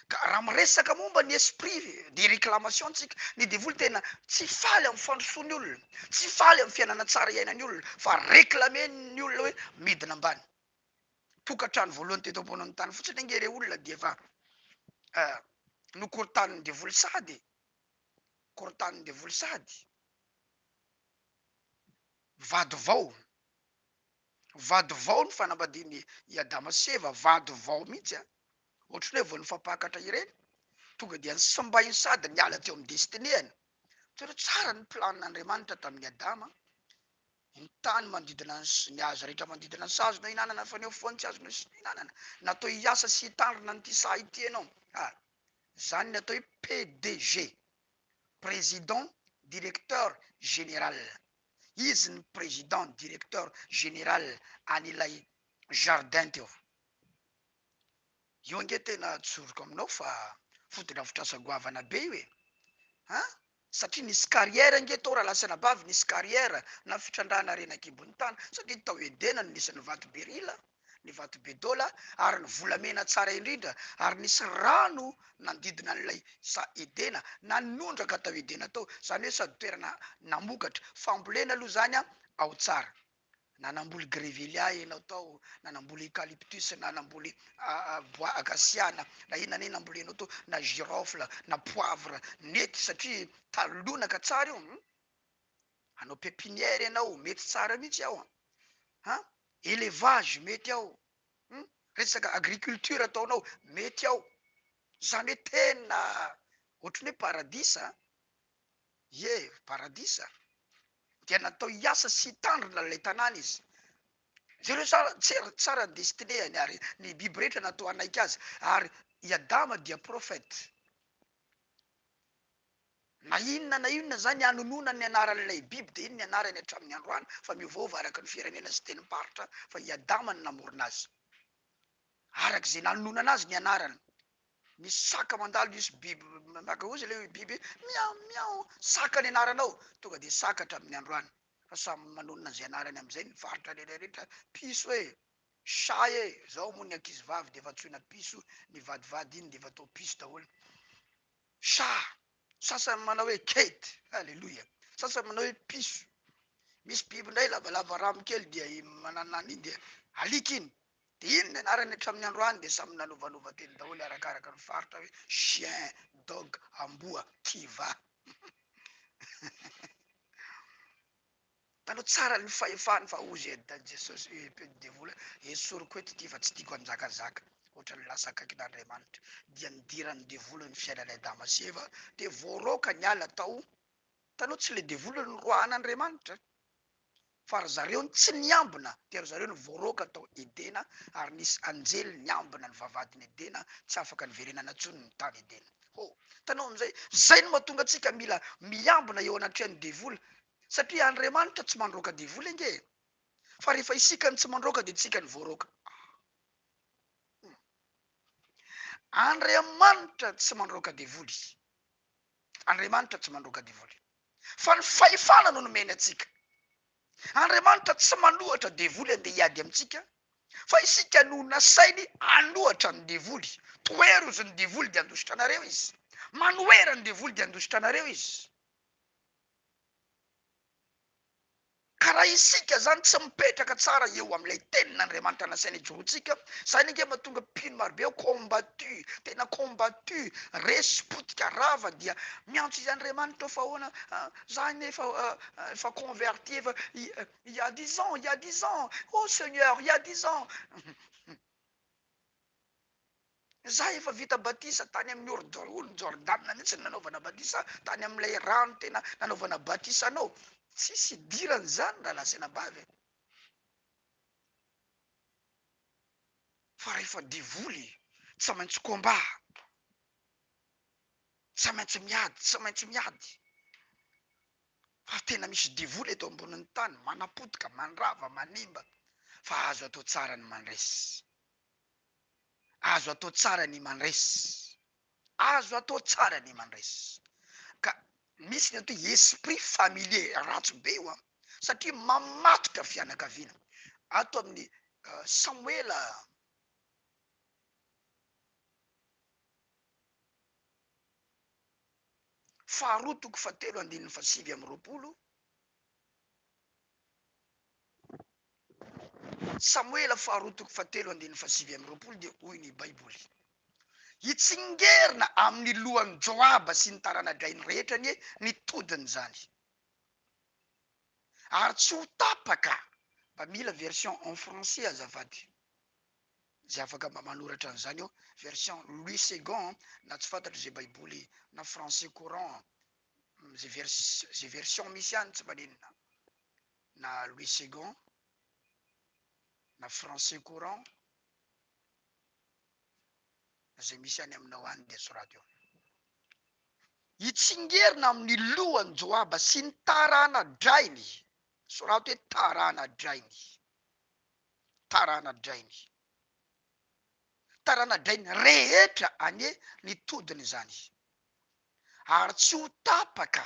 Ka raha miresaka momba ny esprit de réclamation tsika, ny devoly tena tsy faly amin'ny fandrosoan'ny olona, tsy faly amin'ny fiainana tsara iainan'ny olona, fa réclamer ny olona hoe midina ambany. Tokantrano voalohany teto amponin'ny tany fotsiny ange ireo olona dia efa nokorontanin'ny devoly sady e, korontanin'ny devoly sady. Vady vao. Vady vao ny fanambadian'i i Adama sy Eva, vady vao mihitsy an! Ohatran'ny hoe vao nifampakatra ireny, tonga dia nisambainy sady niala teo amin'ny destinée-ny. Jereo tsara ny plan-n'Andriamanitra tamin'i Adama, ny tany manodidina ny ny hazo rehetra manodidina ny saha azonao ihinanana fa ny eo afovoany tsy azonao ihinanana. Natao hiasa sy hitandrina an'ity saha ity ianao. Ah! Izany ny atao hoe PDG, Président Directeur Général. Izy ny président directeur général an'ilay jardin teo. Io ange tena tsoriko aminao fa fotodrafitrasa goavana be io e! An! Satria nisy carrière ange tao rahalahy sy anabavy, nisy carrière na fitrandrahana harena an-kibon'ny tany, satria tao Edena no nisy ny vato berila, ny vato bedola ary ny volamena tsara indrindra, ary nisy rano nanodidina an'ilay saha Edena, nanondraka tao Edena tao, izany hoe sady toerana namokatra, fambolena aloha izany an, ao tsara. Na namboly grevillea ianao tao, na namboly eucalyptus, na namboly bois acacia, na na inona na inona nambolenao tao, na girofle, na poivre, nety satria tany lonaka tsara io hum. Hanao pepinière ianao, mety tsara mihitsy ao an! An! Elevage mety ao, hum, resaka agriculture ataonao mety ao, izany hoe tena ohatran'ny hoe paradisa an! Ie, paradisa. Dia natao hiasa sy hitandrina ilay tanàna izy. Jereo tsara, tsara, tsara ny destinée-ny ary ny biby rehetra natao hanaiky azy. Ary i Adama dia prophète. Na inona na inona izany anonona ny anaran'ilay biby dia iny ny anarany hatramin'ny androany fa miovaova araka ny firenena sy tenim-paritra fa i Adama no namorona azy. Araka izay nanononana azy ny anarany. Misy saka mandalo misy biby maka ozy ilay biby miao miao saka ny anaranao tonga dia saka hatramin'ny androany fa samy manonona izay anarany amin'izay ny faritra rehetra rehetra piso e chat e zao moa ny ankizy vavy dia efa antsoina piso ny vadivady iny dia efa atao piso daholo chat sasany manao hoe Kate aleloia sasany manao hoe piso misy biby indray lavalava ramo kely dia mananana iny dia alika iny dia iny ny anarany hatramin'ny androany dia samy nanovanova teny daholo arakaraka ny faritra hoe chien dog amboa kiva Hitanao tsara ny fahefany fa hozy ed Jesosy ep devoly esoriko eto ity fa tsy tiako hanjakazaka ohatran'ny lasa akaikin'Andriamanitra dia nidiran'ny devoly ny fiainan'i Adama sy Eva dia voaroaka niala tao hitanao tsy le devoly no noroahan'Andriamanitra fa ry zareo no tsy niambina dia ry zareo no voaroaka tao Edena ary nisy anjely niambina ny vavahadin'i Edena tsy afaka niverenana intsony ny tany Edena ho hitanao amin'izay zay no mahatonga antsika mila miambina eo anatrehan'ny devoly Satria Andriamanitra tsy mandroaka devoly ange e! Fa rehefa isika no tsy mandroaka dia tsika no voaroaka. Andriamanitra tsy mandroaka devoly. Andriamanitra tsy mandroaka devoly. Fa ny fahefana no nomeny antsika. Andriamanitra tsy manohatra devoly andeha hiady amintsika, fa isika no nasainy hanohatra ny devoly. Tohero izy ny devoly dia handositra anareo izy. Manohera ny devoly dia handositra anareo izy. Ka raha isika zany tsy mipetraka tsara eo amin'ilay tenin'Andriamanitra nasaina ijoroantsika, zany ange mahatonga mpino marobe ao combattu, tena combattu, resy, potika, rava dia miantso izy Andriamanitra ô fa ahoana, za anie efa efa converti efa il y a dix ans, il y a dix ans, oh Seigneur, il y a dix ans. Za efa vita batisa tany amin'ny oro Jordana mihitsy no nanaovana batisa tany amin'ilay rano tena nanaovana batisa anao. Tsisy idirany zany rahalahy sy anabavy e. Fa rehefa devoly tsy maintsy combat, tsy maintsy miady, tsy maintsy miady. Fa tena misy devoly eto ambonin'ny tany, manapotika, mandrava, manimba. Fa azo atao tsara ny mandresy. Azo atao tsara ny mandresy. Azo atao tsara ny mandresy. Ka misy ny atao hoe esprit familier, ratsy be io an, satria mamatotra fianakaviana. Ato amin'ny Samoela faharoa toko fahatelo andininy faha-29. Samoela faharoa toko fahatelo andininy faha-29 dia hoy ny Baiboly, Hitsingerina amin'ny lohan'i Joaba sy ny tarana-drainy rehetra anie ny todin'izany, ary tsy ho tapaka. Mba mila version en français azafady, izay afaka mba manoratra an'izany eo, version Louis Segond na tsy fantatro izay baiboly na français courant, izay vers- version misy any tsy maninona. na Louis Segond na français courant izay misy any aminao any dia soraty eo. Hitsingerina amin'ny lohan'i Joaba sy ny tarana-drainy, soraty hoe tarana-drainy, tarana-drainy, tarana-drainy rehetra anie ny todiny izany, ary tsy ho tapaka,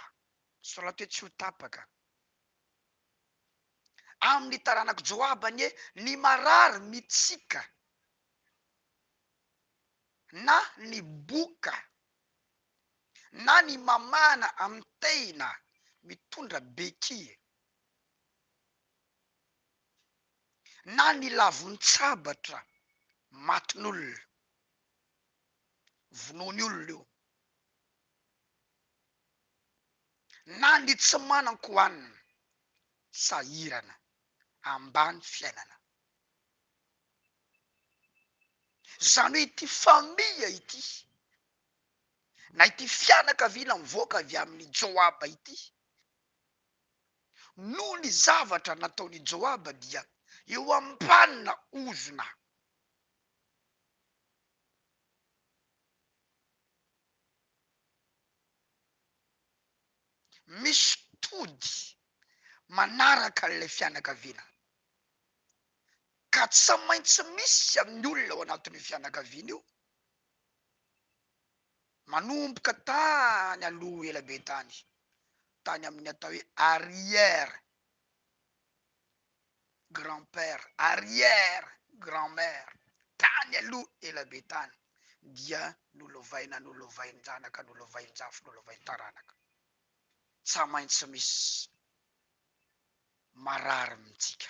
soraty hoe tsy ho tapaka, Amin'ny taranak'i Joaba anie ny marary mitsika na ny boka na ny mamahana amin'ny tehina mitondra bequille na ny lavon-tsabatra matin'olona, vonoiny olona io. na ny tsy manan-kohanina, sahirana, ambany fiainana. Izany hoe ity famille ity, na ity fianakaviana mivoaka avy amin'i Joaba ity, noho ny zavatra nataon'i Joaba dia eo ambanina ozona. Misy tody manaraka an'ilay fianakaviana, ka tsy maintsy misy amin'ny olona ao anatin'io fianakaviana io Manomboka tany aloha ela be tany, tany amin'ny atao hoe arrière grand père, arrière grand mère, tany aloha ela be tany dia nolovaina nolovain-janaka, nolovain-jafy, nolovain-taranaka. Tsa maintsy misy marary amintsika.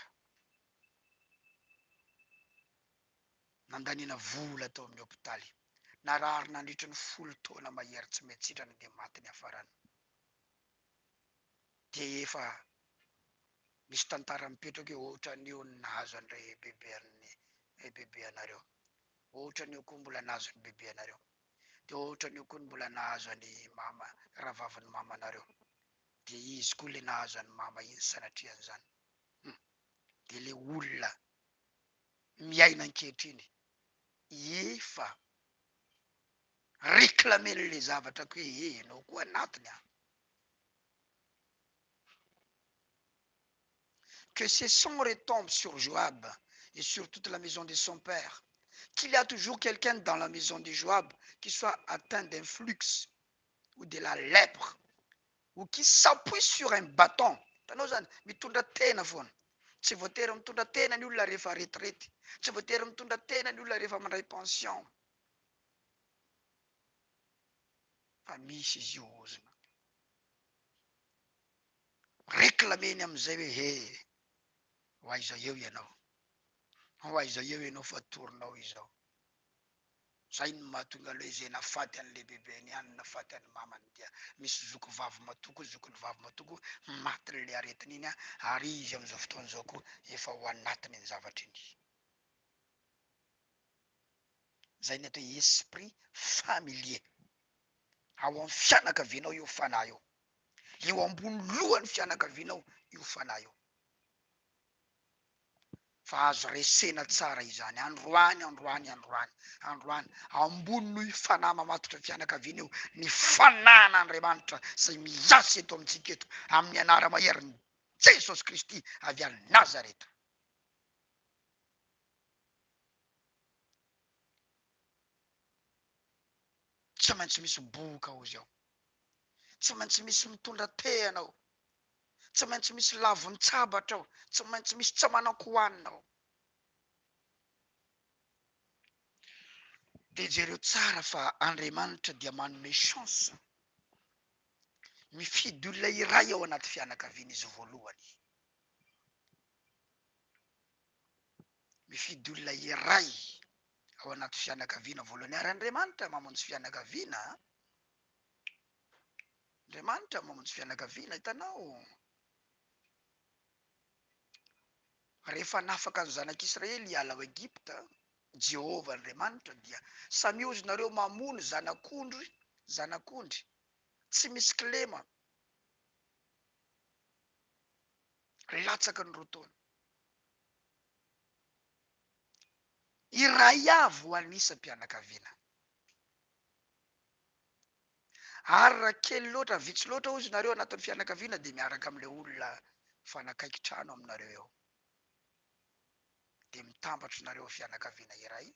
Nandaniana vola tao amin'ny hopitaly. Narary nandritry ny 10 taona mahery tsy mety sitrana dia maty niafarany. Dia efa misy tantara mipetraka hoe ohatran'io ny nahazo an'ilay bebean'ny bebeanareo. Ohatran'io koa mbola nahazo ny bebeanareo. Dia ohatran'io koa ny mbola nahazo an'i mama, rahavavin'ny mamanareo. Dia izy koa ilay nahazo an'i mama iny sanatrian'izany. Hum. Dia ilay olona miaina ankehitriny efa réclamer-n'ilay zavatra koa hoe eh, ianao koa anatiny an. Que ce sang retombe sur Joab et sur toute la maison de son père, qu'il y a toujours quelqu'un dans la maison de Joab qui soit atteint d'un flux ou de la lèpre ou qui s'appuie sur un bâton. Hitanao zany, mitondra tena foana. Tsy voatery mitondra tena ny olona rehefa retraite. Tsy voatery mitondra tena ny olona rehefa mandray pension. Fa misy izy io ozona. Réclameny amin'izay hoe he, ho aiza eo ianao. Ho aiza eo ianao fa torinao izao. Zay no mahatonga aloha izay nafaty an'le bebeny ihany nafaty an'i mamany dia misy zoky vavy matoa koa zokiny vavy matoa koa matin'le aretina iny ary izy amin'izao fotoana izao koa efa ao anatiny iny zavatra iny. Zay ny atao hoe esprit familier. Ao amin'ny fianakavianao io fanahy io. Eo ambony lohan'ny fianakavianao io fanahy io. Fa azo resena tsara izany androany, androany, androany, androany. Ambony noho io fanahy mamatotra fianakaviana io ny fanahin'Andriamanitra izay miasa eto amintsika eto amin'ny anara-maherin'i Jesosy Kristy avy any Nazareta. Tsy maintsy misy boka hozy ao. Tsy maintsy misy mitondra tehana ao. Tsy maintsy misy lavon-tsabatra ao. Tsy maintsy misy tsy manan-kohanina ao. Dia jereo tsara fa Andriamanitra dia manome chance. Mifidy olona iray ao anaty fianakaviana izy voalohany. Mifidy olona iray ao anaty fianakaviana voalohany. Ary Andriamanitra mamonjy fianakaviana. Andriamanitra mamonjy fianakaviana, hitanao. Rehefa nafaka ny zanak'Israely hiala ao Egypta, Jehovah Andriamanitra dia samy ozy nareo mamono zanak'ondry, zanak'ondry tsy misy kilema latsaky ny 2 taona. Iray avy ho an'ny isam-pianakaviana. Ary raha kely loatra, vitsy loatra hozy nareo anatin'ny fianakaviana dia miaraka amin'ilay olona mifanakaiky trano aminareo eo. Dia mitambatra nareo fianakaviana iray,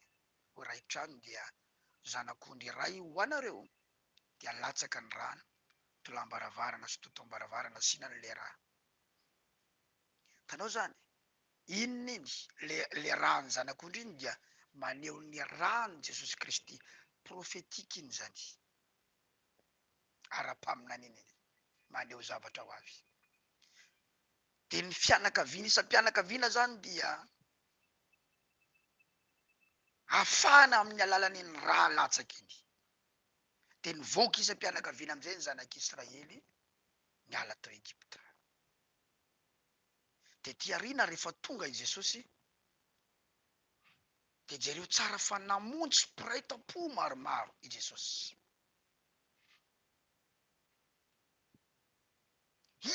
ho iray trano dia zanak'ondry iray ho anareo dia latsaka ny rano, tolam-baravarana sy totom-baravarana asiana an'ilay rà. Hitanao izany? Inona iny? Le le ràn'ny zanak'ondry iny dia maneho ny ràn'i Jesosy Kristy. Prophétique iny izany. Ara-paminaniana iny. Maneho zavatra ho avy. Dia ny fianakaviana isam-pianakaviana izany dia afahana amin'ny alalan'iny rà latsaka iny. Dia nivoaka isam-pianakaviana amin'izay ny zanak'Israely niala tao Egypta. Tety aoriana rehefa tonga i Jesosy dia jereo tsara fa namonjy mpiray tampo maromaro i Jesosy.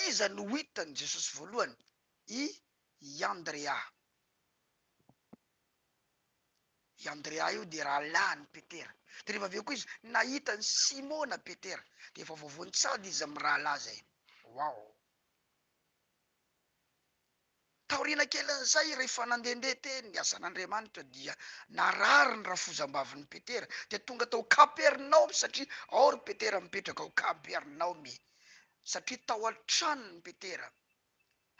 Iza no hitan'i Jesosy voalohany? I Andrea. I Andrea io dia rahalahin'i Petera. Dia rehefa avy eo koa izy nahita an'i Simona Petera. Dia efa voavoantsady izy amin'ny rahalahy izay. Wow! Taoriana kelin'izay, rehefa nandehandeha teny ny asan'Andriamanitra, dia narary ny rafozam-bavin'i Petera, dia tonga tao Kapernaomy, satria ao ry Petera mipetraka ao Kapernaomy, satria tao an-tranon'i Petera,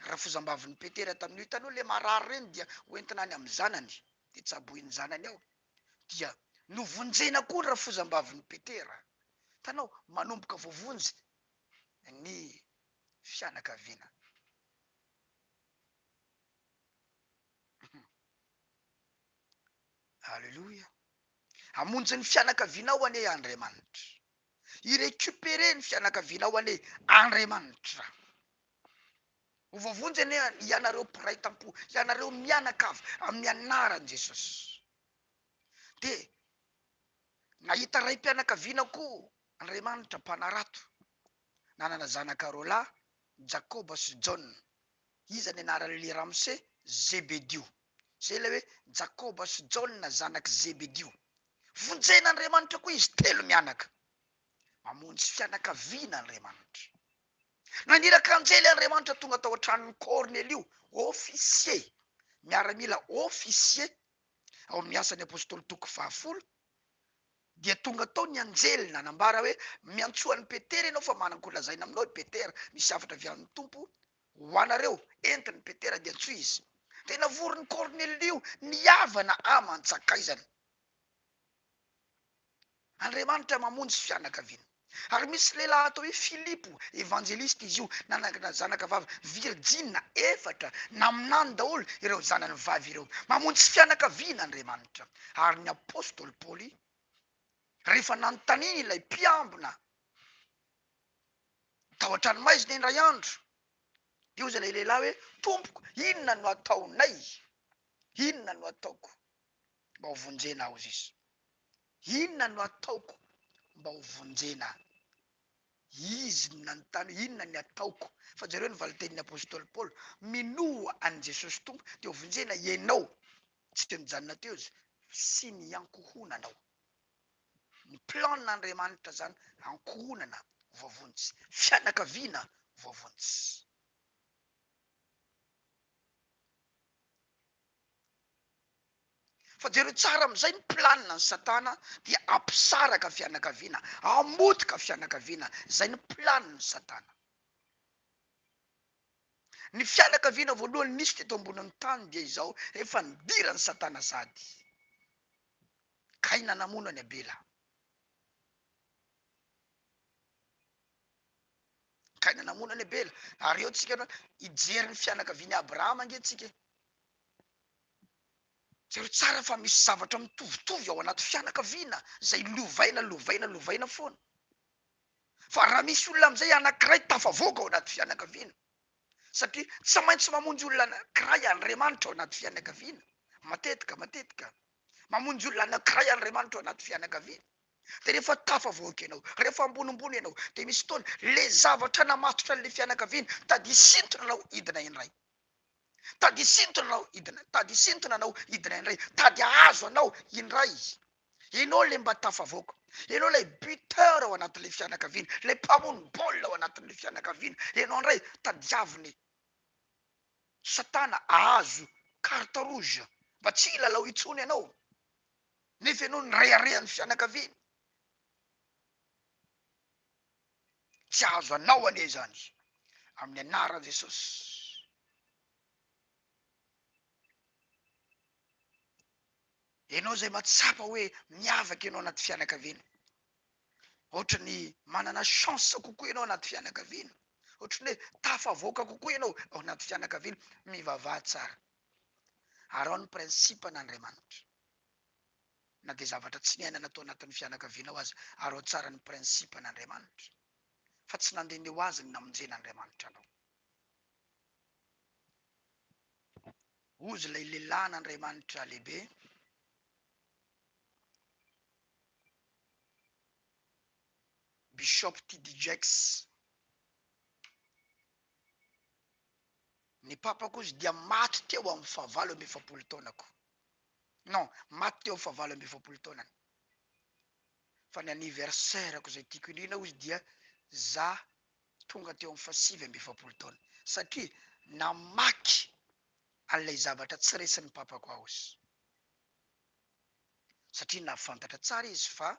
rafozam-bavin'i Petera tamin'io, hitanao ilay marary ireny dia hoentina any amin'ny zanany, dia tsaboin'ny zanany ao, dia novonjena koa ny rafozam-bavin'i Petera, hitanao, manomboka voavonjy ny fianakaviana. Alléluia. Hamonjy ny fianakavianao anie Andriamanitra. Hi-récupérer ny fianakavianao anie Andriamanitra. Ho voavonjy anie ianareo mpiray tampo, ianareo mianakavy amin'ny anaran'i Jesosy. Dia nahita raim-pianakaviana koa Andriamanitra mpanarato, nanana zanaka roalahy Jakoba sy Jaona. Iza ny anaran'ilay ramose? Zebedio. Izay ilay hoe Jakoba sy Jaona zanak'i Zebedio. Vonjen'Andriamanitra koa izy telo mianaka. Mamonjy fianakaviana Andriamanitra. Naniraka anjely Andriamanitra tonga tao an-tranon'i Kornelio, officier, miaramila officier, ao amin'ny Asan'ny Apostoly toko fahafolo, Dia tonga tao ny anjely nanambara hoe, Miantsoa an'i Petera ianao fa manan-kolazaina aminao i Petera, misy hafatra avy amin'ny Tompo ho anareo. Entin'i Petera dia antsoy izy. Dia navorin'i Kornelio ny havana aman-tsakaizany. Andriamanitra mamonjy fianakaviana. Ary misy lehilahy atao hoe Filipo, evanjelista izy io, nanangana zanaka vavy virjina efatra, naminany daholo ireo zanany vavy ireo. Mamonjy fianakaviana Andriamanitra. Ary ny apostoly Paoly, rehefa nanontaniany ilay mpiambina tao an-tranomaizina indray andro, dia hoy ilay lehilahy hoe, Tompoko, inona no ataonay? Inona no ataoko mba ho vonjena aho? Hoy izy. Inona no ataoko mba ho vonjena? Izy no nanontany hoe inona ny ataoko? Fa jereo ny valin-tenin'ny apostoly Paoly, Minoa an'i Jesosy Tompo dia ho vonjena ianao. Tsy nijanona teo izy, sy ny ankohonanao. Ny plan-n'Andriamanitra izany, ankohonana voavonjy, fianakaviana voavonjy. Fa jereo tsara amin'izay ny planina ny satana dia hampisaraka fianakaviana, hamotika fianakaviana, izay ny planin'ny satana. Ny fianakaviana voalohany nisy teto ambonin'ny tany dia izao, efa nidiran'ny satana sady. Kaina namono an'i Abela. Kaina namono an'i Abela. Ary eo tsika hijery ny fianakavian'i Abrahama ange tsika e. Jereo tsara fa misy zavatra mitovitovy ao anaty fianakaviana izay lovaina lovaina lovaina foana. Fa raha misy olona amin'izay anankiray tafavoaka ao anaty fianakaviana, satria tsy maintsy mamonjy olona anankiray Andriamanitra ao anaty fianakaviana, matetika matetika, mamonjy olona anankiray Andriamanitra ao anaty fianakaviana, dia rehefa tafavoaka ianao, rehefa ambonimbony ianao, dia misy fotoana le zavatra namatotra an'ilay fianakaviana tady hisintona anao hidina indray. Tady hisintona anao hidina, tady hisintona anao hidina indray, tady hahazo anao indray. Ianao ilay mba tafavoaka, ianao ilay buteur ao anatin'ilay fianakaviana, ilay mpamono baolina ao anatin'ilay fianakaviana, ianao indray tadiaviny satana hahazo carte rouge mba tsy hilalao intsony ianao, nefa ianao nireharehan'ny fianakaviana. Tsy hahazo anao anie izany amin'ny anaran'i Jesosy. Ianao izay mahatsapa hoe miavaka ianao anaty fianakaviana, ohatry ny manana chance kokoa ianao anaty fianakaviana, ohatry ny hoe tafavoaka kokoa ianao ao anaty fianakaviana, mivavaha tsara. Araho ny principe an'Andriamanitra. Na dia zavatra tsy niainana tao anatin'ny fianakavianao aza, araho tsara ny principe an'Andriamanitra. Fa tsy nandehandeha ho azy ny namonjen'Andriamanitra anao. Hozy ilay lehilahin'Andriamanitra lehibe. Bishop TD Jakes. Ny papako hozy dia maty teo amin'ny fahavalo amby efapolo taonako. Non, maty teo amin'ny fahavalo amby efapolo taonany. Fa ny anniversaire-ko izay tiako indrindra hozy dia za tonga teo amin'ny fahasivy amby efapolo taona. Satria namaky. an'ilay zavatra tsy resin'ny papako aho izy. Satria nahafantatra tsara izy fa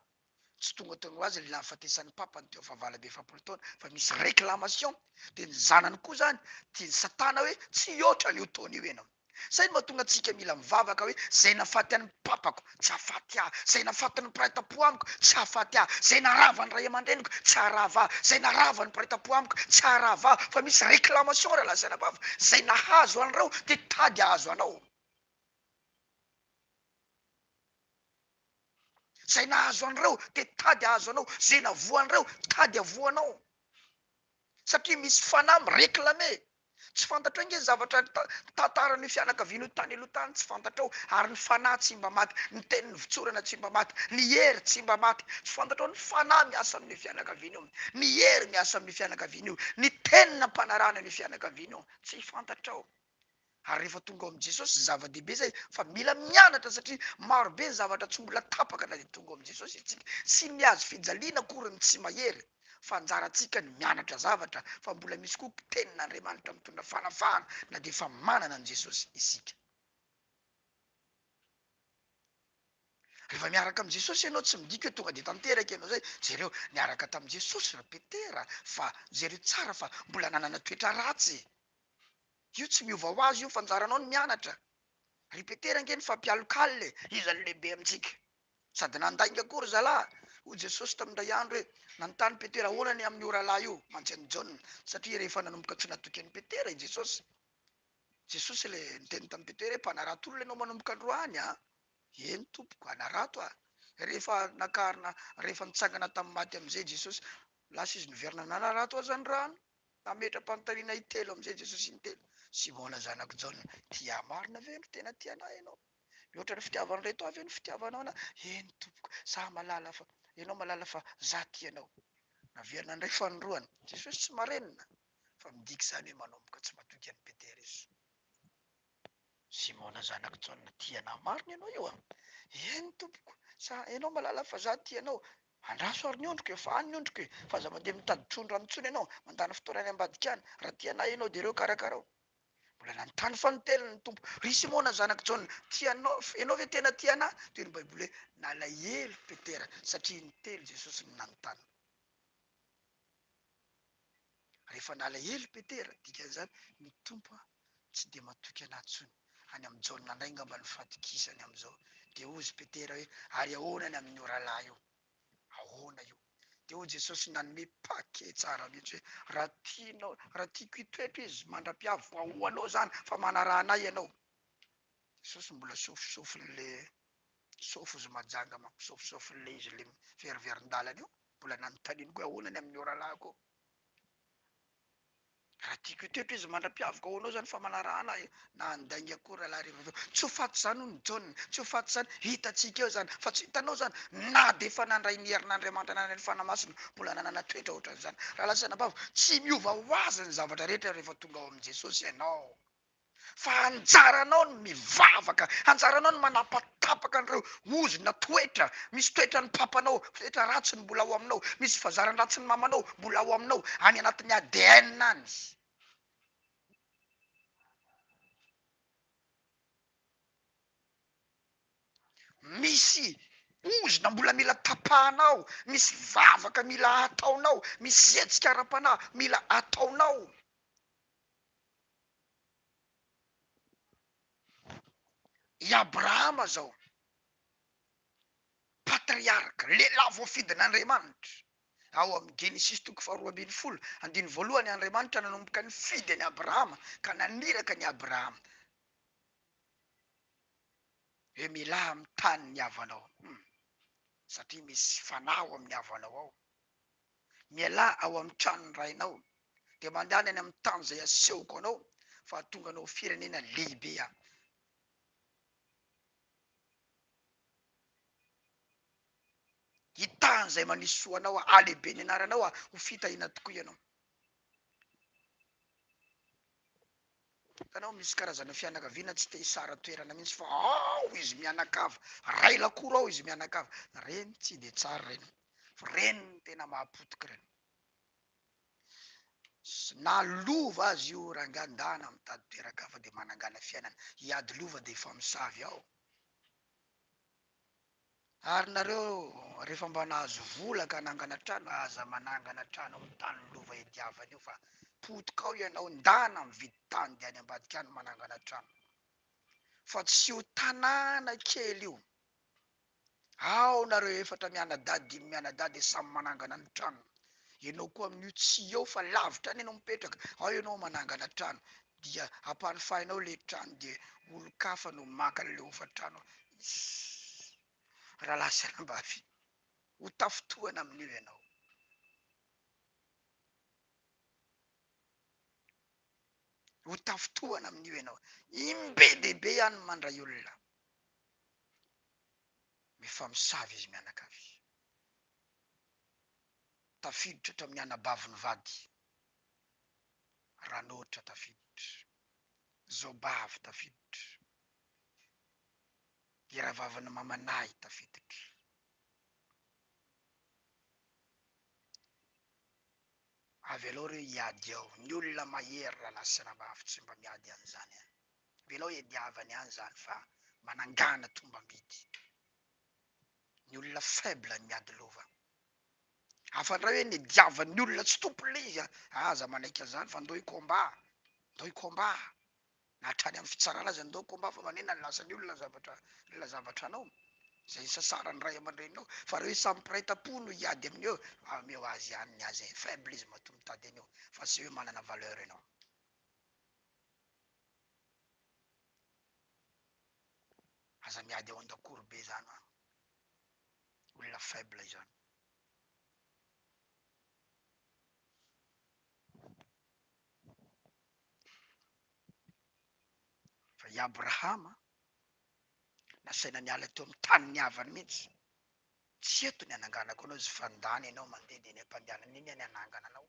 tsy tonga tonga ho azy ilay nahafatesan'ny papany teo faha-48 taona fa misy réclamation, dia ny zanany koa zany tian'i satana hoe tsy hihoatra an'io taona io ianao. Zay no mahatonga antsika mila mivavaka hoe zay nahafaty an'ny papako tsy hahafaty ahy, zay nahafaty ny mpiray tampo amiko tsy hahafaty ahy, zay narava ny ray aman-dreniko tsy haharava ahy, zay narava ny mpiray tampo amiko tsy haharava ahy, fa misy réclamation rahalahy sy anabavy, zay nahazo an'ireo dia tady hahazo anao. Zay nahazo an'ireo dia tady hahazo anao, zay navoa an'ireo tady havoa anao. Satria misy fanahy mi-reclamer. Tsy fantatrao ange ny zavatra nitantaran'io fianakaviana io tany aloha tany, tsy fantatrao. Ary ny fanahy tsy mba maty, ny tenin'ny votsorana tsy mba maty, ny hery tsy mba maty. Tsy fantatrao ny fanahy miasa amin'io fianakaviana io, ny hery miasa amin'io fianakaviana io, ny teny nampanarahana an'io fianakaviana io. Tsy fantatrao. Ary rehefa tonga ao amin'i Jesosy, zava-dehibe izay fa mila mianatra satria maro be ny zavatra tsy mbola tapaka na dia tonga ao amin'i Jesosy isika. Tsy ny hazo fijaliana akory no tsy mahery fa anjarantsika ny mianatra zavatra fa mbola misy koa tenin'Andriamanitra mitondra fanafahana na dia efa manana an'i Jesosy isika. Rehefa miaraka amin'i Jesosy ianao tsy midika hoe tonga dia tanteraka ianao izay. Jereo, niaraka tamin'i Jesosy ry Petera fa jereo tsara fa mbola nanana toetra ratsy. Io tsy miova ho azy io fa anjaranao ny mianatra. Ry Petera ange nifampialokalina e, iza no lehibe amintsika? Sady nandainga koa ry zalahy. Hoy Jesosy tamin'indray andro hoe, nanontany Petera ahoana ny amin'io rahalahy io, mantsy an'i Jaona, satria rehefa nanomboka tsy natoky an'i Petera i Jesosy. Jesosy ilay niteny tamin'i Petera hoe mpanarato olona ianao manomboka androany an! Eny tompoko, hanarato aho. Rehefa nakarina, rehefa nitsangana tamin'ny maty amin'izay Jesosy, lasa izy niverina nanarato hazandrano. Nametra-panontaniana intelo amin'izay Jesosy intelo, Simona zanak'i Jaona, tia ahy marina ve no tena tia anah ianao? Mihoatra ny fitiavan'ireto ahy ve ny fitiavanao anah? Eny tompoko, za mahalala fa, ianao mahalala fa za tia anao. Naverina indray fanindroany, Jesosy tsy marenina, fa midika izany hoe manomboka tsy matoky an'i Petera izy. Simona zanak'i Jaona, tia anah marina ianao io an? Eny tompoko, sa ianao mahalala fa za tia anao? Andraso ary ny ondriko e, fa any ny ondriko e, fa aza mandeha mitady trondro any intsony ianao, mandany fotoana any ambadika any, raha tia anah ianao dia ireo karakarao. Mbola nanontany fanintelony ny Tompo, Ry Simona zanak'i Jaona, tia anao, ianao ve tena tia anah? Toy ny Baiboly hoe, nalahelo Petera, satria intelo Jesosy no nanontany. Rehefa nalahelo Petera, dikan'izany, ny Tompo tsy dia matoky anah intsony. Any amin'i Jaona indray angamba ny fatokisany amin'izao. Dia hozy Petera hoe, ary ahoana ny amin'io rahalahy io? Ahoana io? Dia hoy Jesosy nanome paquet tsara mihitsy hoe, raha tianao, raha tiako hitoetra izy mandra-piaviko, ahoanao izany fa manaraha anay ianao. Jesosy mbola sofisofin'le sofo izy majanga manko, sofisofin'le izy le miveriverin-dalana io, mbola nanontaniany koa hoe ahoana ny amin'io rahalahiko io. Raha tiako hitoetra izy mandra-piaviko ao anao izany fa manarahana ahy na handainga koa rahalahy rehefa avy eo. Tsy ho faty izany hono Jaona, tsy ho faty izany, hitantsika eo izany fa tsy hitanao izany na dia efa nandray ny herin'Andriamanitra nandray ny Fanahy Masina mbola nanana toetra ohatran'izany. Rahalahy sy anabavy, tsy miova ho azy ny zavatra rehetra rehefa tonga ao amin'i Jesosy ianao. Fa anjaranao ny mivavaka, anjaranao ny manapatapaka an'ireo ozona toetra, misy toetran'ny papanao, toetra ratsy ny mbola ao aminao, misy fazaran-dratsin'ny mamanao mbola ao aminao, any anatin'ny ADN any. Misy ozona mbola mila tapahanao, misy vavaka mila ataonao, misy hetsika ara-panahy mila ataonao. I Abrahama izao, patriarka, lehilahy voafidin'Andriamanitra. Ao amin'ny Genesisy toko faharoa ambin'ny folo, andininy voalohany, Andriamanitra nanomboka nifidy an'i Abrahama ka naniraka an'i Abrahama hoe mialà amin'ny tany ny havanao, satria misy fanahy ao amin'ny havanao ao. Mialà ao amin'ny tranon'ny rainao, dia mandehana any amin'ny tany izay asehoko anao, fa hahatonga anao ho firenena lehibe Aho. Hitahy an'izay manisy soa anao Aho, halehibe ny anaranao Aho, ho fitahiana tokoa ianao. Hitanao, misy karazana fianakaviana tsy te hisara-toerana mihitsy fa ao izy mianakavy, ray lakoro ao izy mianakavy. Reny tsy dia tsara reny, fa reny no tena mahapotika reny. Na lova aza io rangahy ndana mitady toeran-kafa dia manangana fiainana, hiady lova dia hifamosavy ao. Ary nareo rehefa mba nahazo vola ka hanangana trano, aza manangana trano amin'ny tany lova iadiavana io fa potika ao ianao, ndana mividy tany dia any ambadika any manangana trano. Fa tsy io tanàna kely io. Ao nareo efatra mianadahy dimy mianadahy dia samy manangana ny tranony. Ianao koa amin'io tsy eo fa lavitra any ianao mipetraka, ao ianao manangana trano dia ampanofainao le trano dia olon-kafa no maka an'le hofantrano. Iss! Rahalahy sy ranabavy, ho tafintohana amin'io ianao. Ho tafintohana amin'io ianao. Imbe dia be ihany ny mandray olona. Mifamosavy izy mianakavy. Tafiditra hatramin'ny anabavin'ny vady. Ranoatra tafiditra. Zaobavy tafiditra. I rahavavin'i mamanahy tafiditra. Avelao ireo hiady ao. Ny olona mahery rahalahy sy ranabavy tsy mba miady an'izany an. Avelao hiadiavany any izany fa manangana tombam-bidy. Ny olona faible ny miady lova. Hafa indray hoe niadiavan'ny olona tsy tompony ilay izy an. Aza manaiky an'izany fa ndao hi-combat. Ndao hi-combat. Na hatrany amin'ny fitsarana aza ndao hi-combat fa manina ny lasan'ny olona zavatra ny zavatra anao. Izay nisasaran'ny ray aman-dreninao. Fa raha hoe samy mpiray tampo no hiady amin'io, ameo azy ihany ny azy e. Faible izy matoa mitady an'io fa tsy hoe manana valeur ianao. Aza miady ao an-dakoro be zany an! Olona faible izany. Fa i Abrahama nasaina niala teo amin'ny tanin'ny havany mihitsy. Tsy eto ny hananganako anao izy fa ndany ianao mandeha dia eny am-pandehanana eny ny hanangana anao.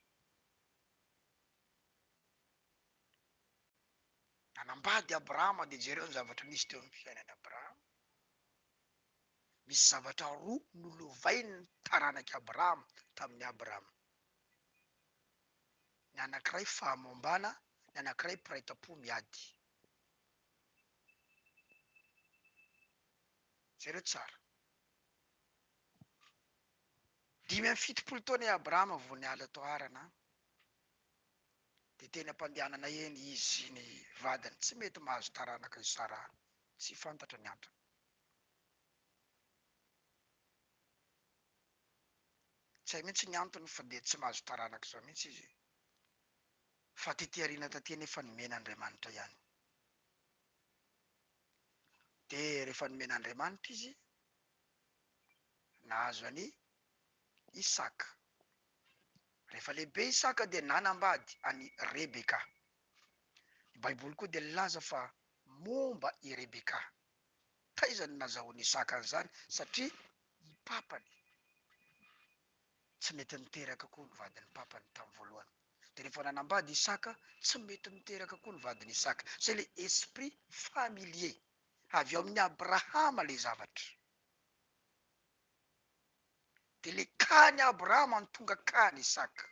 Nanambady Abrahama dia jereo ny zavatra nisy teo amin'ny fiainan'i Abrahama. Misy zavatra roa nolovain'ny taranak'i Abrahama tamin'i Abrahama. Ny anankiray fahamombana, ny anankiray mpiray tam-po miady. Jereo tsara. 75 taona i Abrahama vao niala tao Harana. Dia teny am-pandehanana eny izy sy ny vadiny, tsy mety mahazo taranaka i Saraha, tsy fantatra ny antony. Tsy hay mihitsy ny antony fa dia tsy mahazo taranaka izao mihitsy izy. Fa taty aoriana taty anefa nomen'Andriamanitra ihany. Dia rehefa nomen'Andriamanitra izy, nahazo an'i Isaka. Rehefa lehibe Isaka dia nanambady an'i Rebeka. Ny Baiboly koa dia nilaza fa momba i Rebeka. Taiza no nazahoan'i Isaka an'izany? Satria i papany tsy nety niteraka koa ny vadin'ny papany tamin'ny voalohany. Dia rehefa nanambady Isaka, tsy mety miteraka koa ny vadin'i Isaka. Izay ilay esprit familier. Avy ao amin'i Abrahama ilay zavatra. Dia le cas-n'i Abrahama no tonga cas-n'i Isaka.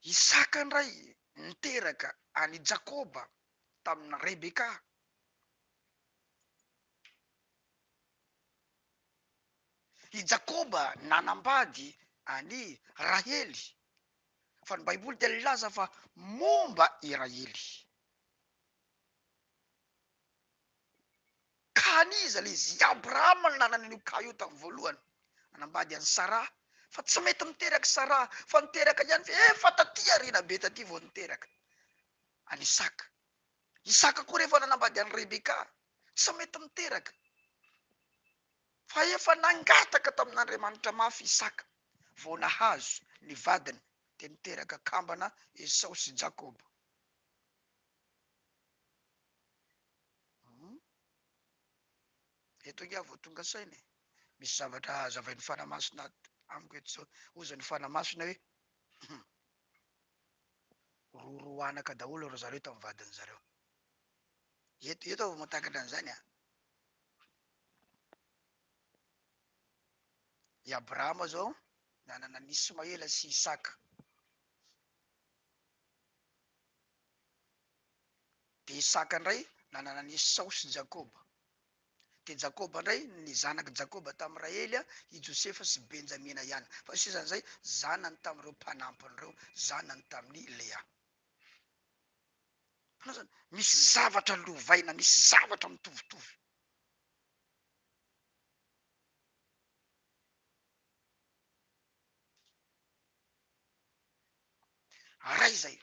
Isaka indray niteraka an'i Jakoba tamin'i Rebeka. I Jakoba nanambady an'i Rahely, fa ny Baiboly dia nilaza fa momba i Rahely. Ka an'iza ilay izy? I Abrahama no nanana an'io cas io tamin'ny voalohany. Nanambady an'i Saraha, fa tsy mety miteraka i Saraha, fa niteraka ihany fa efa taty aoriana be taty vao niteraka an'i Isaka. Isaka koa rehefa nanambady an'i Rebeka, tsy mety miteraka. Fa efa nangataka tamin'Andriamanitra mafy Isaka vao nahazo ny vadiny, dia niteraka kambana Esao sy Jakoba. Hum. Eto ange aho vao tonga saina e. Misy zavatra hazavain'ny Fanahy Masina amiko eto izao. Hozy ny Fanahy Masina hoe hum. Roroa anaka daholo ry zareo tamin'ny vadiny zareo. Eto eto aho vao mahatakatra an'izany an. I Abrahama zao nanana an'i Ismaela sy Isaka. Dia Isaka indray nanana an'i Esao sy Jakoba. Dia Jakoba indray, ny zanak'i Jakoba tamin'i Rahely, i Josefa sy Benjamina ihany. Fa sisan'izay, zanany tamin'ireo mpanampiny ireo, zanany tamin'i Lea. Hitanao izany? Misy zavatra lovaina, misy zavatra mitovitovy. Aray izay.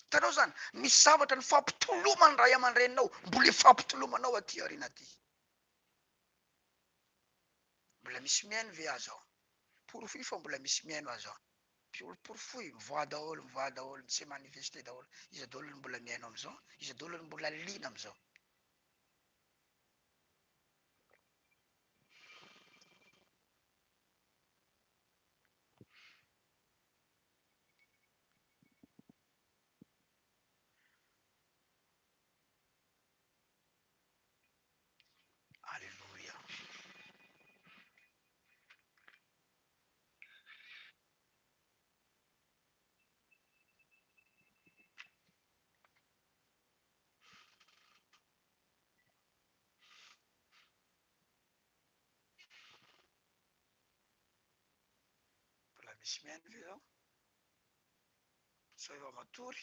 Hitanao izany? Misy zavatra nifampitoloman'ny ray aman-dreninao, mbola ifampitolomanao aty aoriana aty. Mbola misy mihaino ve aza ao? Porofoy fa mbola misy mihaino aza ao. Porofoy, mivoaha daholo, mivoaha daholo, mi-se manifester daholo. Iza daholo no mbola mihaino amin'izao? Iza daholo no mbola liana amin'izao? Aleloia. Mbola misy mihaino ve zao? Sao efa matory?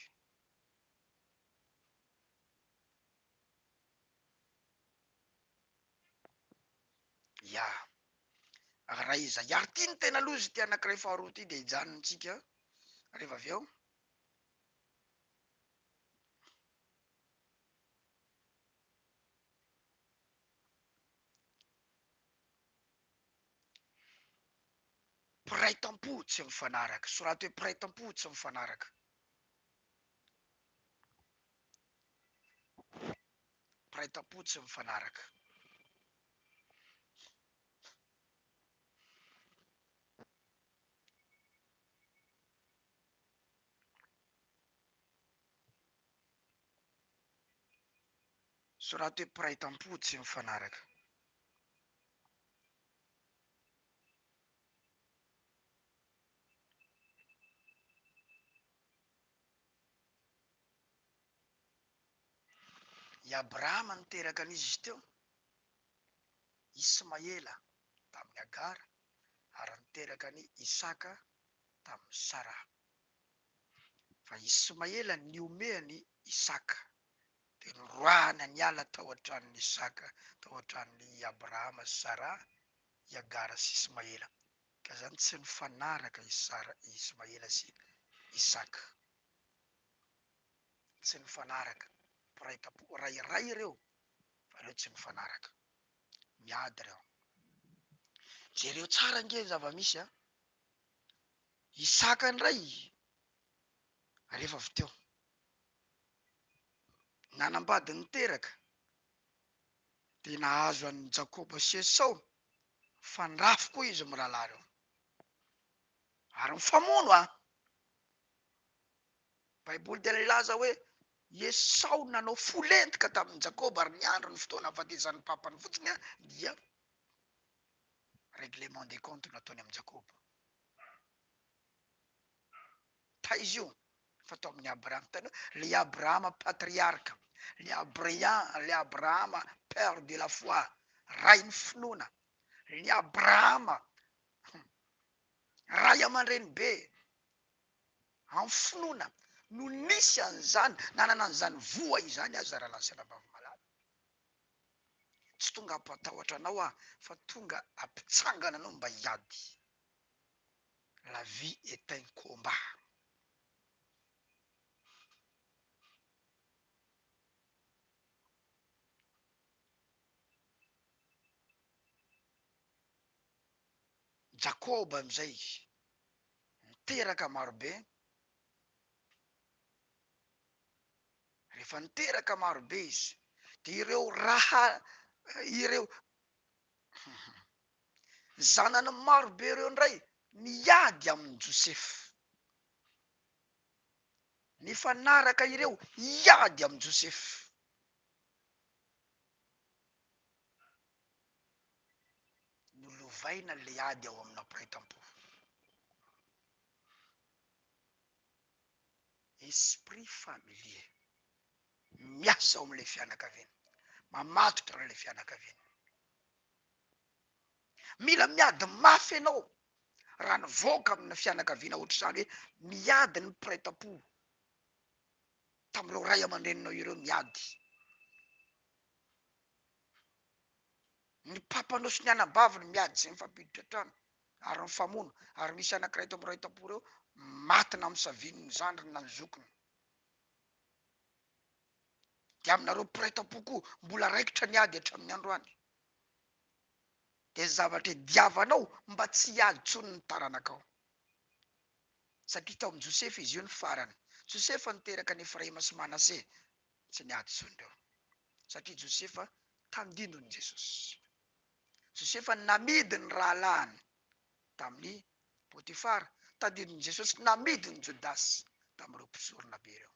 Ya. Raha izay ary ity no tena loza ity anankiray faharoa ity dia hijanona tsika rehefa avy eo. Mpiray tampo tsy mifanaraka. Soraty hoe mpiray tampo tsy mifanaraka. Mpiray tampo tsy mifanaraka. Soraty hoe mpiray tampo tsy mifanaraka. I Abrahama niteraka an'iza izy teo? Ismaela tamin'i Hagara ary niteraka an'i Isaka tamin'i Saraha. Fa Ismaela nihomehy Isaka, dia noroahana niala tao an-tranon'i Isaka, tao an-tranon'i Abrahama sy Saraha, i Hagara sy Ismaela. Ka izany tsy nifanaraka i Sara, i Ismaela sy Isaka. Tsy nifanaraka. Mpiray tampo, ray iray ireo, fa ireo tsy nifanaraka. Miady ireo. Jereo tsara ange ny zava-misy an. Isaka indray rehefa avy teo. Nanambady niteraka dia nahazo an'i Jakoba sy Esao fandrafy koa izy mirahalahy ireo. Ary mifamono an! Baiboly dia nilaza hoe i Esao nanao fo lentika tamin'i Jakoba ary niandry ny fotoana hahafatesan'ny papany fotsiny dia règlement des comptes nataony amin'i Jakoba. Taiza io? Fa tao amin'i Abrahama. Hitanao? Le Abrahama patriarka, le Abrian, le Abrahama père de la foi, rain'ny finoana, le Abrahama ray aman-dreny be amin'ny finoana no nisy an'izany, nanana an'izany voa izany aza rahalahy sy anabavy malala. Tsy tonga hampatahotra anao aho fa tonga hampitsangana anao mba hiady. La vie est un combat. Jakoba amin'izay niteraka marobe, rehefa niteraka marobe izy dia ireo raha ireo Zanany maro be ireo indray niady amin'i Josefa. Nifanaraka ireo hiady amin'i Josefa. Ravaina ilay ady ao amina mpiray tampo. Esprit familier miasa ao amin'ilay fianakaviana, mamatotra an'ilay fianakaviana. Mila miady mafy ianao raha nivoaka amina fianakaviana ohatr'izany hoe miady ny mpiray tampo tamin'ireo ray aman-dreninao ireo miady. Ny papanao sy ny anabaviny miady sy mifampiditra an-trano ary mifamono ary misy anankiray tao amin'ireo tampo ireo maty namosavian'ny zandriny na ny zokiny. Dia aminareo mpiray tampo koa mbola raikitra ny ady hatramin'ny androany. Dia ny zavatra idiavanao mba tsy hiady intsony ny taranakao. Satria tao amin'i Josefa izy io ny farany. Josefa niteraka an'i Efraima sy Manase. Tsy niady intsony ireo. Satria Josefa tandindon'i Jesosy. Josefa namidy ny rahalahiny tamin'i Potifara. Tandindon'i Jesosy namidy ny Jodasy tamin'ireo mpisorona be ireo.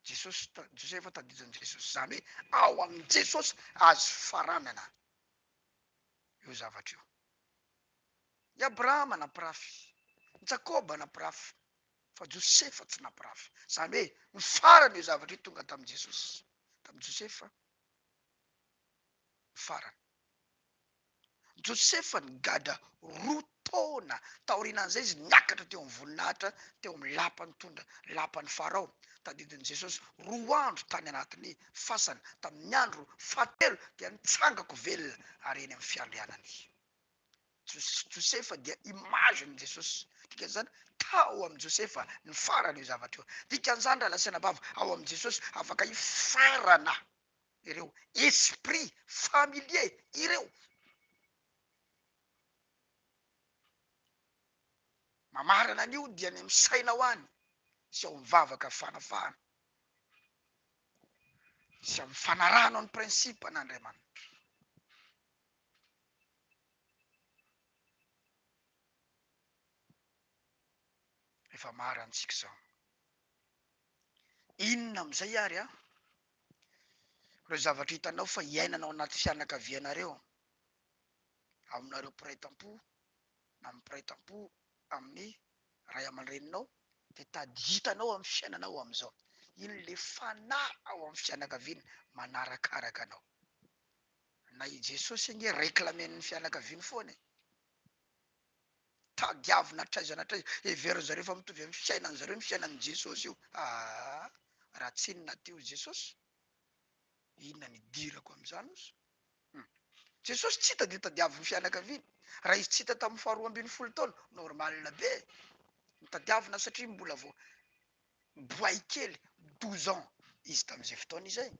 Jesosy, Josefa tandindon'i Jesosy. Izany hoe ao amin'i Jesosy azo faranana io zavatra io. I Abrahama nampirafy, i Jakoba nampirafy, fa Josefa tsy nampirafy. Izany hoe ny farany io zavatra io tonga tamin'i Jesosy, tamin'i Josefa ny farany. Josefa nigadra roa taona taorianan'izay izy niakatra teo amin'ny voninahitra teo amin'ny lapa nitondra lapan'i Farao. Tadidin'i Jesosy roa andro tany anatin'ny fasana, tamin'ny andro fahatelo dia nitsangako velona ary eny amin'ny fiandrianany. Josefa dia image-n'i Jesosy. Dikan'izany, tao amin'i Josefa ny farany io zavatra io. Dikan'izany rahalahy sy anabavy, ao amin'i Jesosy afaka hifarana ireo esprit familier ireo. Mamarana an'io dia ny misaina ho any sy ao amin'ny vavaka fanafahana sy amin'ny fanarahana ny principe an'Andriamanitra. Efa marantsika izao. Inona amin'izay ary an? Ireo zavatra hitanao fa iainana ao anaty fianakavianareo, aminareo mpiray tampo na mpiray tampo amin'ny ray aman-dreninao dia tady hitanao amin'ny fiainanao amin'izao. Iny le fanahy ao amin'ny fianakaviana manarakaraka anao. Na i Jesosy ange reclamer-n'ny fianakaviany foana e. Tadiavina hatraiza na hatraiza, heverin'ny zareo fa mitovy amin'ny fiainan'ny zareo ny fiainan'i Jesosy io. Aa raha tsy inona teo Jesosy, inona ny idirako amin'izany ozy? Hum. Jesosy tsy hita dia tadiavin'ny fianakaviany. Raha izy tsy hita tamin'ny faharoa ambinifolo taona, normal be. Notadiavina satria mbola vao boay kely, 12 ans, izy tamin'izay fotoana izay.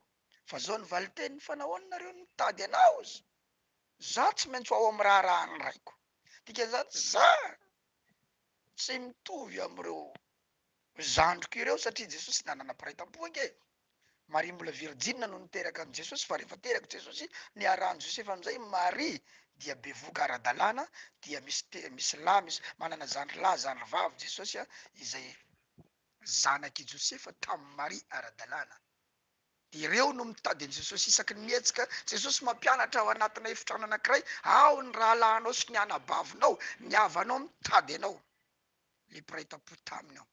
Fa zao ny valiteniny, fa nahoana nareo no mitady anah ozy? Za tsy maintsy ho ao amin'ny raharahan'ny raiko. Dikan'izany za tsy mitovy amin'ireo zandriko ireo satria Jesosy nanana mpiray tampo ange. Maria mbola virjina no niteraka an'i Jesosy fa rehefa teraka Jesosy niarahan'i Josefa amin'izay Maria dia bevoka ara-dalàna dia misy te misy lahy misy manana zandry lahy zandry vavy Jesosy a izay zanak'i Josefa tamin'i Maria ara-dalàna. Ireo no mitady an'i Jesosy isaky ny mihetsika. Jesosy mampianatra ao anatina efitrano anankiray, ao ny rahalahinao sy ny anabavinao, ny havanao mitady anao. Le mpiray tampo taminy ao.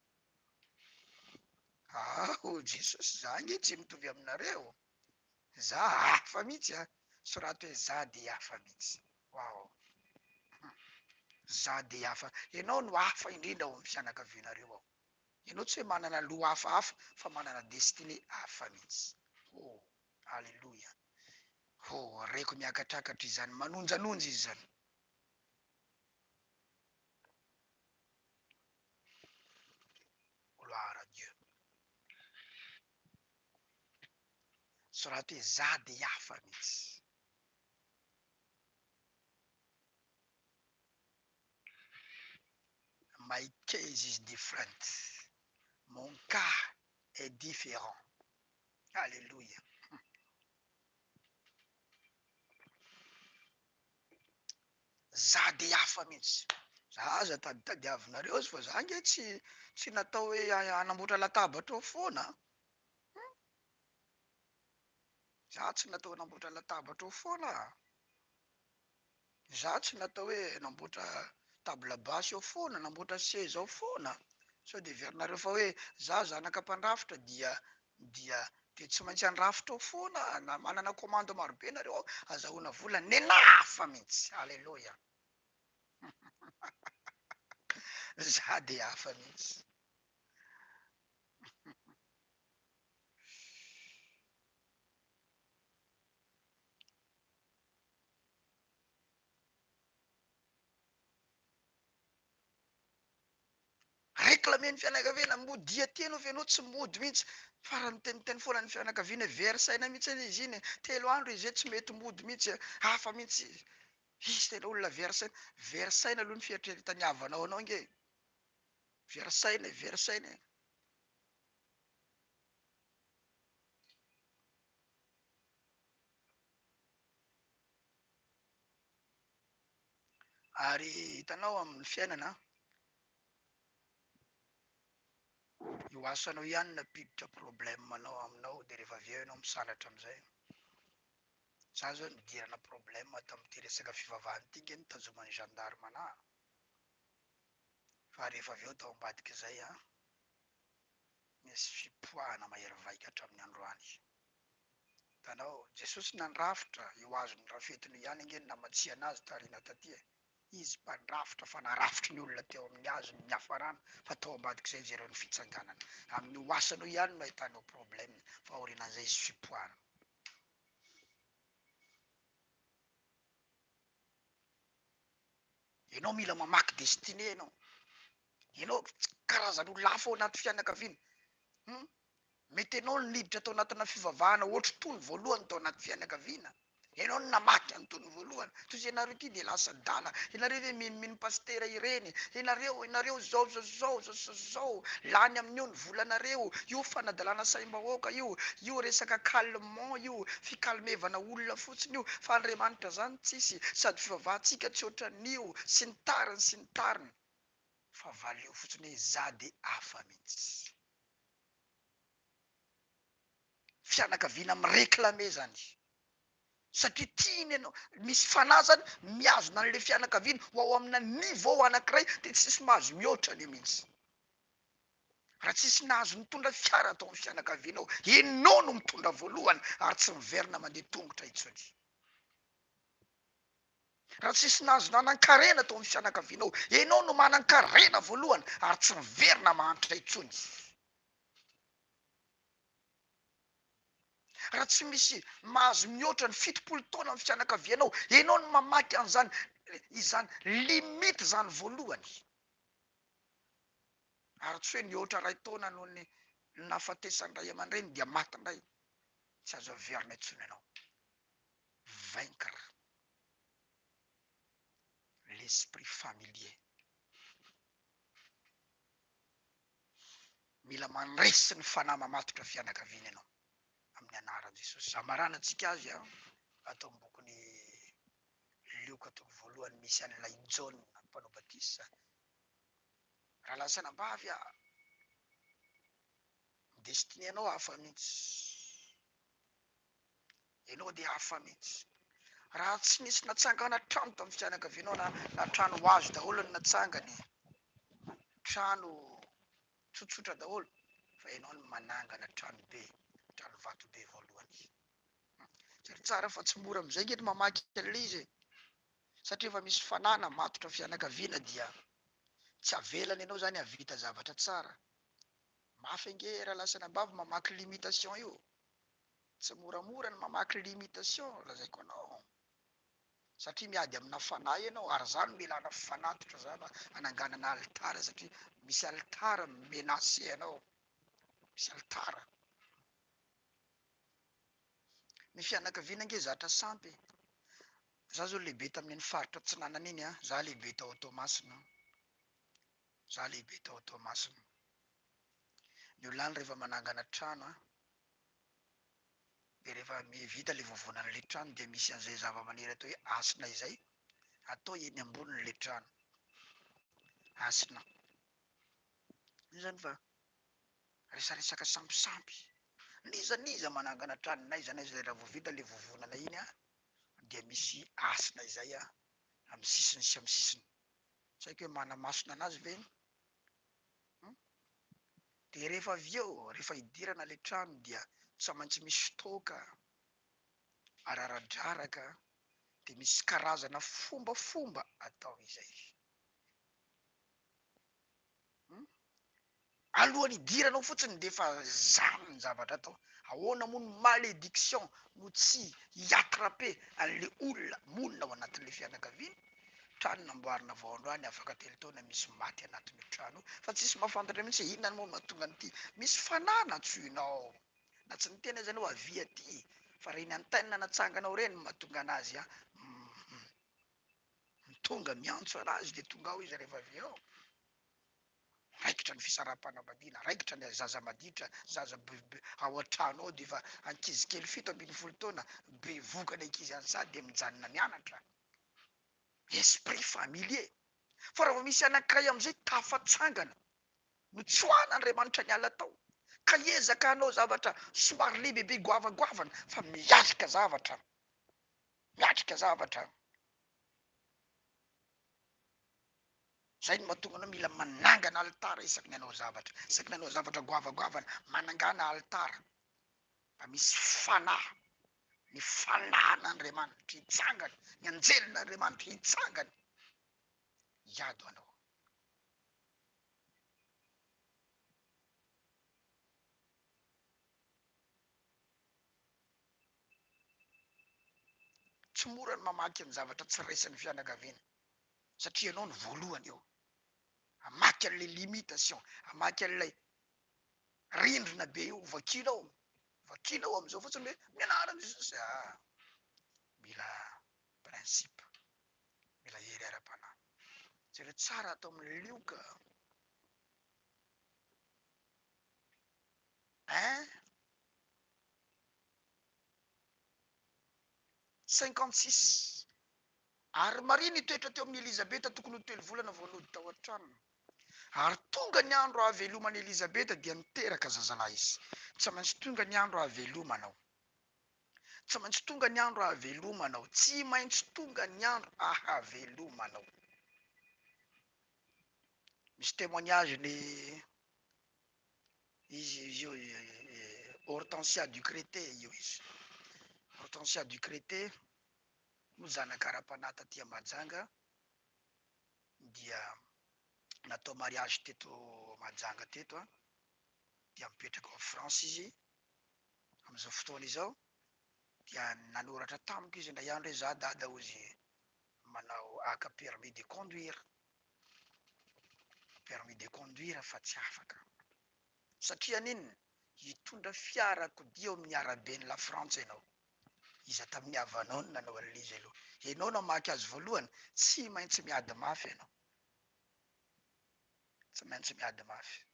Aho Jesosy, za ange tsy mitovy aminareo. Za hafa mihitsy a. Soraty hoe za dia hafa mihitsy. Wow. Za dia hafa. Ianao no hafa indrindra ao amin'ny fianakavianareo ao. Ianao tsy hoe manana loha hafahafa fa manana destinée hafa mihitsy. Oh! Aleloia! Oh! Reko miakatrakatra izany, manonjanonja izy izany. Gloire à Dieu. Soraty hoe za dia hafa mihitsy. My case is different, mon cas est différent. Alléluia. Za de hafa mihitsy. Za aza taditadiavinareo azy fa za ange tsy tsy natao hoe hanamboatra latabatra ao foana. Za tsy natao hanamboatra latabatra ao foana a! Za tsy natao hoe hanamboatra table basse ao foana, hanamboatra seza ao foana. Sao dia heverinareo fa hoe za zanaka mpandrafitra dia dia dia tsy maintsy handrafitra ao foana na manana commande maro be nareo ao azahoana vola. Nenà hafa mihitsy! Aleloia! Za dia hafa mihitsy. Réclamer ny fianakaviana, modia aty ianao fa ianao tsy mody mihitsy. Farany miteniteny foana ny fianakaviana, very saina mihitsy anie izy iny e. Telo andro izy zay tsy mety mody mihitsy, hafa mihitsy. Izy tena olona very saina. Very saina aloha ny fieritreretan'ny havanao anao ange e. Very saina e, very saina e. Ary hitanao amin'ny fiainana, io asanao ihany no nampiditra problème anao aminao dia rehefa avy eo ianao misandratra amin'izay. Za zao nidirana problème tamin'ity resaka fivavahana ity nge nitazoman'ny gendarme anah. Fa rehefa avy eo tao ambadik'izay an, nisy fipoahana mahery vaika hatramin'ny androany. Hitanao, Jesosy nandrafitra io hazo norafetiny io ihany ange no namatsiana azy taoriana taty e. Izy mpandrafitra fa narafitry ny olona teo amin'ny hazo ny niafarana fa tao ambadik'izay jereo ny fitsanganana. Amin'io asany io ihany no ahitanao problème fa aorianan'izay izy fipoahana. Ianao mila mamaky destinée ianao. Ianao karazan'olona hafa ao anaty fianakaviana. Hum? Mety ianao no niditra tao anatina fivavahana ohatr'itony voalohany tao anaty fianakaviana. Ianao no namaky an'itony voalohany. Toy izay ianareo ity dia lasa adala. Ianareo ve minomino pasitera ireny? Ianareo, ianareo zao, zao, zao, zao, zao, zao. Lany amin'io ny volanareo. Io fanadalana saim-bahoaka io. Io resaka calmant io. Fikalmevana olona fotsiny io. Fa Andriamanitra zany tsisy. Sady fivavahantsika tsy ohatran'io. Sy ny tariny sy ny tariny. Fa valio fotsiny hoe za de hafa mihitsy. Fianakaviana mi-reclamer zany. Satria tiany ianao, misy fanahy zany mihazona an'le fianakaviana ho ao amina niveau anakiray de tsisy mahazo mihoatra an'io mihitsy. Raha tsisy nahazo nitondra fiara tao amin'ny fianakavianao, ianao no mitondra voalohany ary tsy miverina mandeha tongotra intsony. Raha tsisy nahazo nanan-karena tao amin'ny fianakavianao, ianao no manan-karena voalohany ary tsy miverina mahantra intsony. Raha tsy misy mahazo mihoatra ny 70 taona amin'ny fianakavianao, ianao no mamaky an'izany izany limite izany voalohany. Ary tsy hoe nihoatra iray taona noho ny nahafatesan'ny ray aman-dreny dia maty indray. Tsy azo averina intsony ianao. Vaincre l'esprit familier. Mila mandresy ny fanahy mamatotra fianakaviana ianao amin'ny anaran'i Jesosy. Hamaranantsika azy ato amin'ny bokin'i Lioka toko voalohany misy an'ilay Jaona mpanao batisa. Rahalahy sy anabavy a, ny destinée anao hafa mihitsy. Ianao dia hafa mihitsy. Raha tsy nisy natsangana trano tamin'ny fianakavianao na na trano hazo daholo no natsangany, trano tsotsotra daholo, fa ianao no manangana trano be, trano vato be voalohany. Jereo tsara fa tsy mora amin'izay ange ny mamaky an'ilay izy e. Satria efa misy fanahy namatotra fianakaviana dia tsy avelany ianao izany hahavita zavatra tsara. Mafy ange rahalahy sy anabavy mamaky limitation io. Tsy moramora ny mamaky limitation lazaiko anao. Satria miady amina fanahy ianao ary zany no ilana fanatitra zany hananganana alitara satria misy alitara mi-menacer anao. Misy alitara. Ny fianakaviana ange zatra sampy e. Za zao lehibe tamin'iny faritra atsinanana iny an, za lehibe tao Toamasina. Za lehibe tao Toamasina. Ny olona any rehefa manangana trano an, Dia rehefa vita ilay vovonan'ilay trano dia misy an'izay zavamaniry atao hoe hasina izay atao eny ambonin'ilay trano. Hasina. Io zany fa resaresaka sampisampy. N'iza n'iza manangana trano n'aiza n'aiza raha vao vita le vovonana iny an, dia misy hasina izay an, amin'ny sisiny sy amin'ny sisiny. Tsy haiko hoe manamasina anazy ve iny? Hum. Dia rehefa avy eo, rehefa hidirana le trano dia tsy maintsy misy toaka araradraraka, dia misy karazana fombafomba atao izay. Hum. Alohan'ny hidiranao fotsiny dia efa zany ny zavatra atao. Ahoana moa ny malédiction no tsy hi-attraper an'le olona monina ao anatin'le fianakaviana? Trano namboarina vao androany afaka telo taona misy maty anatin'io trano io fa tsisy mahafantatra mihitsy hoe inona moa no mahatonga an'ity. Misy fanahy nantsoinao na tsy niteny aza ianao avia aty fa ireny antenne natsanganao ireny no mahatonga anazy an tonga miantso anazy dia tonga ao izy rehefa avy eo. Raikitra ny fisaraham-panambadiana, raikitra ny zaza maditra, zaza be ao an-trano ao dia efa ankizy kely 17 taona, bevohoka ny ankizy any sady dia mijanona mianatra. Esprit familier. Fa raha vao misy anankiray amin'izay tafatsangana, notsoahan'Andriamanitra niala tao, ka hiezaka hanao zavatra somary lehibebe goavagoavana fa miatrika zavatra, miatrika zavatra. Zay no mahatonga anao mila manangana alitara isaky ny hanao zavatra, isaky ny hanao zavatra goavagoavana, manangana alitara mba misy fanahy, ny fanahin'Andriamanitra hitsangana, ny anjelin'Andriamanitra hitsangana hiady ho anao. Tsy mora ny mamaky ny zavatra tsy raisin'ny fianakaviana satria ianao no voalohany eo. Hamaky an'ilay limitation, hamaky an'ilay rindrina be io, vakianao, vakianao amin'izao fotsiny hoe ny anaran'i Jesosy. Ah, mila principe, mila hery ara-panahy. Jereo tsara ato amin'ny Lioka un 56. Ary Maria nitoetra teo amin'i Elizabeta tokony ho telo volana vao nody tao an-tranony. Ary tonga ny andro hahaveloman'i Elizabeta dia niteraka zazalahy izy. Tsy maintsy tonga ny andro hahavelomanao. Tsy maintsy tonga ny andro hahavelomanao. Tsy maintsy tonga ny andro ahavelomanao. Misy témoignage ny izy izy io Hortensia Ducreté io izy. Hortensia Ducreté moa zanaka ara-panahy taty Mahajanga dia natao mariage teto Mahajanga teto an, dia mipetraka ao France izy amin'izao fotoana izao, dia nanoratra tamiko izy indray andro hoe za dada hozy manao haka permis de conduire, permis de conduire fa tsy afaka satria aninona? Hitondra fiarakodia eo amin'ny araben'i la Frantsa ianao. Iza tamin'ny havanao no nanao an'ilay izy aloha? Ianao namaky azy voalohany, tsy maintsy miady mafy ianao. Tsy maintsy miady mafy.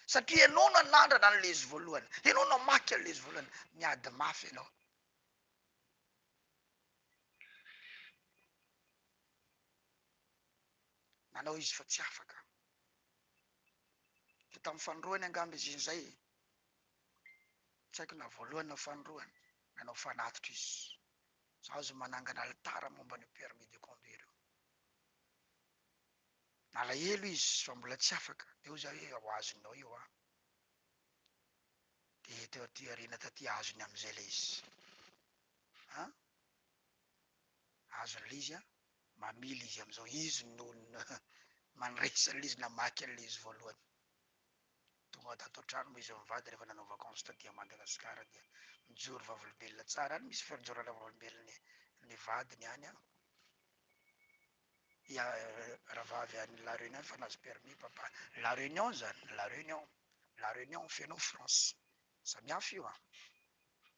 Satria ianao nanandrana an'ilay izy voalohany. Ianao namaky an'ilay izy voalohany. Miady mafy ianao. Nanao izy fa tsy afaka. Dia tamin'ny fanindroany angamba izy iny izay. Tsy haiko na voalohany na fanindroany, nanao fanatitra izy. Za aza manangana alitara momba an'io permis de conduire io. Nalahelo izy fa mbola tsy afaka, dia hoy za hoe ho azonao io an. Dia teo aty aoriana taty azony amin'izay ilay izy. An? Azony ilay izy an, mamily izy amin'izao, izy no mandresy an'ilay izy, namaky an'ilay izy voalohany. Tonga tato an-trano moa izy mivady rehefa nanao vacances taty Madagascar dia mijoro vavolombelona tsara any, misy fijoroana vavolombelon'ny ny vadiny any an, i rahavavy any La Réunion efa nahazo permis papa, La Réunion zany, La Réunion, La Réunion feno France, samihafa io an,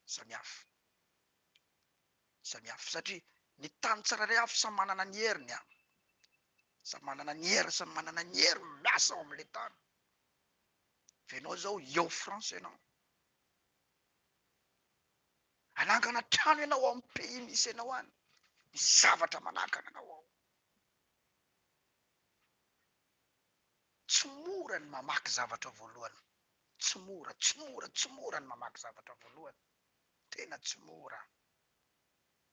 samihafa, samihafa satria ny tany tsirairay avy samy manana ny heriny an, samy manana ny hery, samy manana ny hery miasa ao amin'ilay tany. Fa ianao izao eo France ianao. Hanangana trano ianao ao amin'ny pays misy anao any. Misy zavatra manakana anao ao. Tsy mora ny mamaky zavatra voalohany. Tsy mora, tsy mora, tsy mora ny mamaky zavatra voalohany. Tena tsy mora.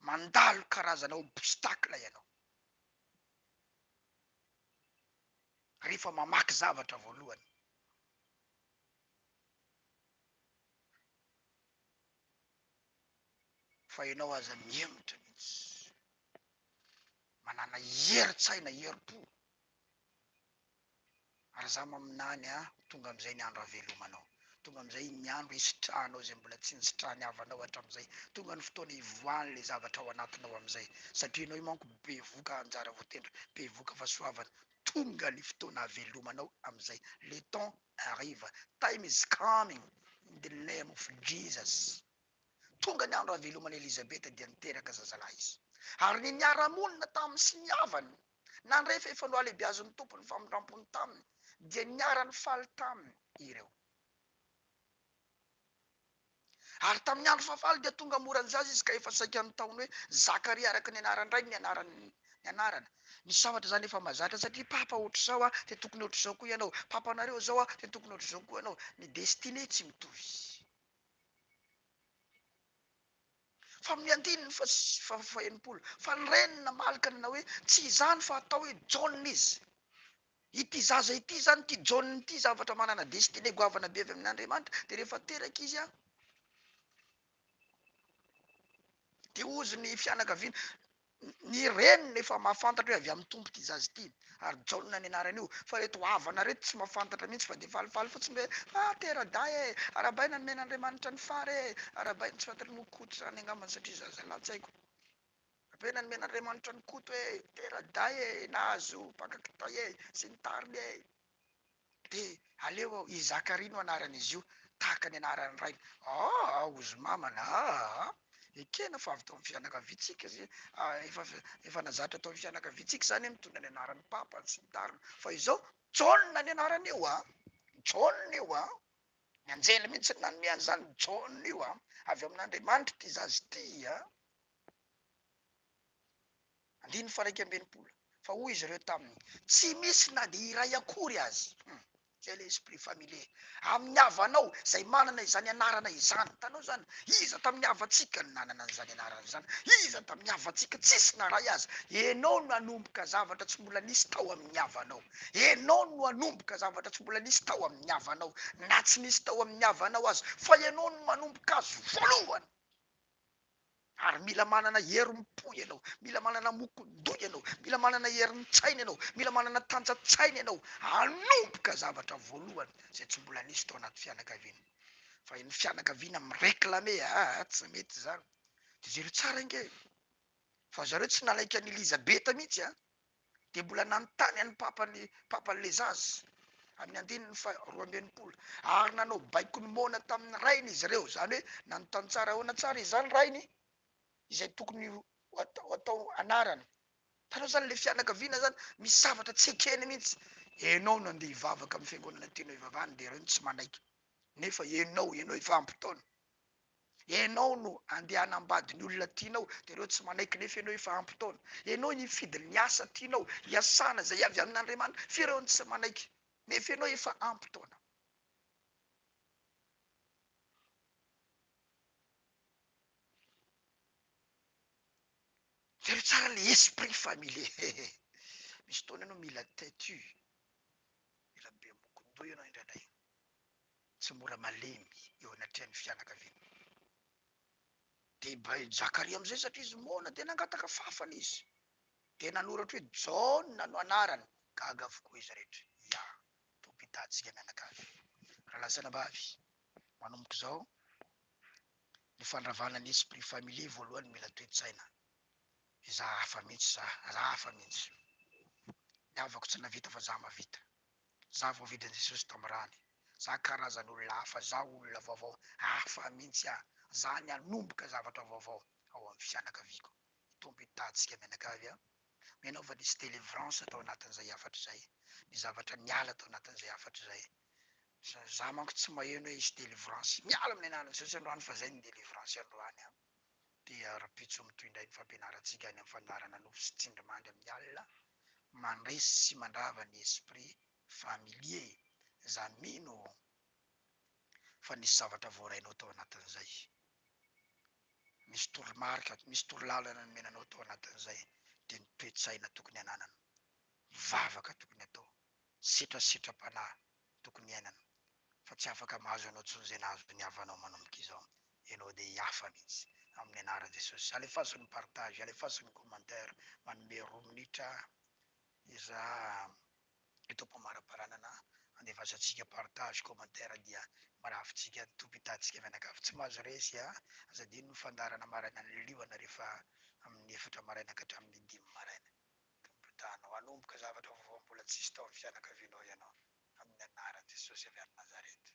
Mandalo karazana obstacle ianao. Rehefa mamaky zavatra voalohany. Fa ianao aza mihemotra mihitsy. Manana herin-tsaina, herim-po. Ary za maminany a, tonga amizay ny andro havelomanao, tonga amizay ny andro hisitrahanao izay mbola tsy nisitrahan'ny havanao hatramizay, tonga ny fotoana hivoahan'le zavatra ao anatinao amizay, satria ianao io manko bevoka anjara voatendry, bevoka fahasoavana, tonga ny fotoana havelomanao amizay, le temps arrive, time is coming in the name of Jesus. Tonga ny andro haveloman'i Elizabeta dia niteraka zazalahy izy. Ary ny niara-monina taminy sy ny havany, nandre fa efa nohalehibiazin'ny Tompo ny famindram-pony taminy, dia niara-nifaly taminy ireo. Ary tamin'ny andro fahavalo dia tonga mora ny zaza izy ka efa saika nitaony hoe Zakaria araka ny anaran-drainy ny anarany ny anarana. Misy zavatra izany efa mahazatra satria papa ohatr'izao a, dia tokony ohatr'izao koa ianao, papanareo izao a, dia tokony ohatr'izao koa ianao. Ny destinée tsy mitovy. Fa amin'ny andininy faha-60, fa ny reniny namaly ka nanao hoe, Tsy izany fa atao hoe Jaona izy. Ity zaza ity izany, ity Jaona ity, zavatra manana destinée goavana be avy amin'Andriamanitra, dia rehefa teraka izy an, dia hozy ny fianakaviana, Ny reniny efa mahafantatra hoe avy amin'ny Tompo ity zaza ity, ary Jaona ny anaran'io, fa ireto havana ireto tsy mahafantatra mihitsy fa dia falifaly fotsiny hoe ah tera-dahy e, arahabaina nomen'Andriamanitra ny fary e, arahabaina, tsy fantatro moa Koto izany angambany satria zazalahy tsy haiko, arahabaina nomen'Andriamanitra ny Koto e, tera-dahy e, nahazo mpaka kitay e, sy ny tariny e. Dia aleo aho, i Zakaria no anaran'izy io, tahaka ny anaran'ny rainy. Aa, hozy mamana aa! Ekena fa avy tao amin'ny fianakaviantsika izy, efa efa nazatra tao amin'ny fianakaviantsika izany hoe mitondra ny anaran'ny papa sy ny tariny. Fa izao, Jaona ny anaran'io an! Jaona io an! Ny anjely mihitsy no nanome an'izany Jaona io an! Avy amin'Andriamanitra ity zaza ity an! Andininy faha-61, Fa hoy izy ireo taminy, Tsy misy na dia iray akory aza, hum, quel esprit familier, amin'ny havanao izay manana izany anarana izany. Hitanao izany? Iza tamin'ny havantsika no nanana an'izany anarana izany? Iza tamin'ny havantsika? Tsisy na iray aza. Ianao no hanomboka zavatra tsy mbola nisy tao amin'ny havanao. Ianao no hanomboka zavatra tsy mbola nisy tao amin'ny havanao. Na tsy nisy tao amin'ny havanao aza, fa ianao no manomboka azy voalohany. Ary mila manana herim-po ianao, mila manana mokon-doha ianao, mila manana herin-tsaina ianao, mila manana tanja-tsaina ianao hanomboka zavatra voalohany izay tsy mbola nisy tao anaty fianakaviana. Fa ny fianakaviana mi-reclamer, aa tsy mety izany. Dia jereo tsara ange fa zareo tsy nalaika an'i Elizabeta mihitsy an! Dia mbola nanontany an'ny Papa ny Papan'ilay zaza, amin'ny andininy faha 62, ary nanao baiko ny moana tamin'ny rainy izy ireo, izany hoe nanontany tsara ahoana tsara izany rainy izay tokony ho atao anarana. Hitanao izany ilay fianakaviana izany misy zavatra tsy ekeny mihitsy. Ianao no andeha hivavaka amin'ny fiangonana tianao hivavahana dia ireo no tsy manaiky. Nefa ianao, ianao efa ampy taona. Ianao no andeha hanambady ny olona tianao dia ireo tsy manaiky nefa ianao efa ampy taona. Ianao nifidy ny asa tianao hiasana izay avy amin'Andriamanitra fa ireo no tsy manaiky nefa ianao efa ampy taona. Jereo tsara le esprit familier. Misy fotoana ianao mila têtu, mila be mokon-doha ianao indraindray. tsy mora malemy eo anatrehan'ny fianakaviana. Dia i Zakaria amin'izay satria izy moana dia nangataka fafana izy. Dia nanoratra hoe Jaona no anarany. Gaga avokoa izy rehetra. Ya, Tompo hitahy mianakavy. Rahalahy sy anabavy, manomboka izao, ny fandravana ny esprit familier voalohany mila toe-tsaina. Za hafa mihitsy za, za hafa mihitsy. Ny havako tsy navita fa za mahavita. Za voavidin'i Jesosy tamin'ny rany. Za karazan'olona hafa, za olona vaovao, hafa mihitsy aho. Za ny hanomboka zavatra vaovao ao amin'ny fianakaviako. Ny Tompo hitahy antsika mianakavy a. Mino aho fa nisy delivrance tao anatin'izay hafatra izay. Ny zavatra niala tao anatin'izay hafatra izay. Za manko tsy maheno hoe hisy delivrance. Miala amin'ny anaran'i Jesosy androany fa zay ny delivrance androany a. Dia rahampitso mitohy indray ny fampianarantsika any amin'ny fandaharana nofy sy tsindrimandry amin'ny alina. Mandresy sy mandrava ny esprit familier. Za mino. Fa nisy zavatra voarainao tao anatin'izay. Misy toromarika, misy torolalana nomena anao tao anatin'izay, dia ny toe-tsaina tokony hananana, vavaka tokony atao, setrasetram-panahy tokony hiainana, fa tsy afaka mahazo anao intsony izay nahazo ny havanao manomboka izao. Ianao dia hihafa mihitsy amin'ny anaran'i Jesosy. Alefaso ny partage, alefaso ny commentaire, manome roa minitra izaho eto am-pamaraparanana, andefasantsika partage, commentaire dia maravintsika ny Tompo hitantsika mianakavy. Tsy mahazo resy a! Aza adino ny fandaharana maraina ny liona rehefa amin'ny efatra maraina ka hatramin'ny dimy maraina. Tompo hitahanao. Hanomboka zavatra vaovao mbola tsisy tao amin'ny fianakavianao ianao amin'ny anaran'i Jesosy avy any Nazareth.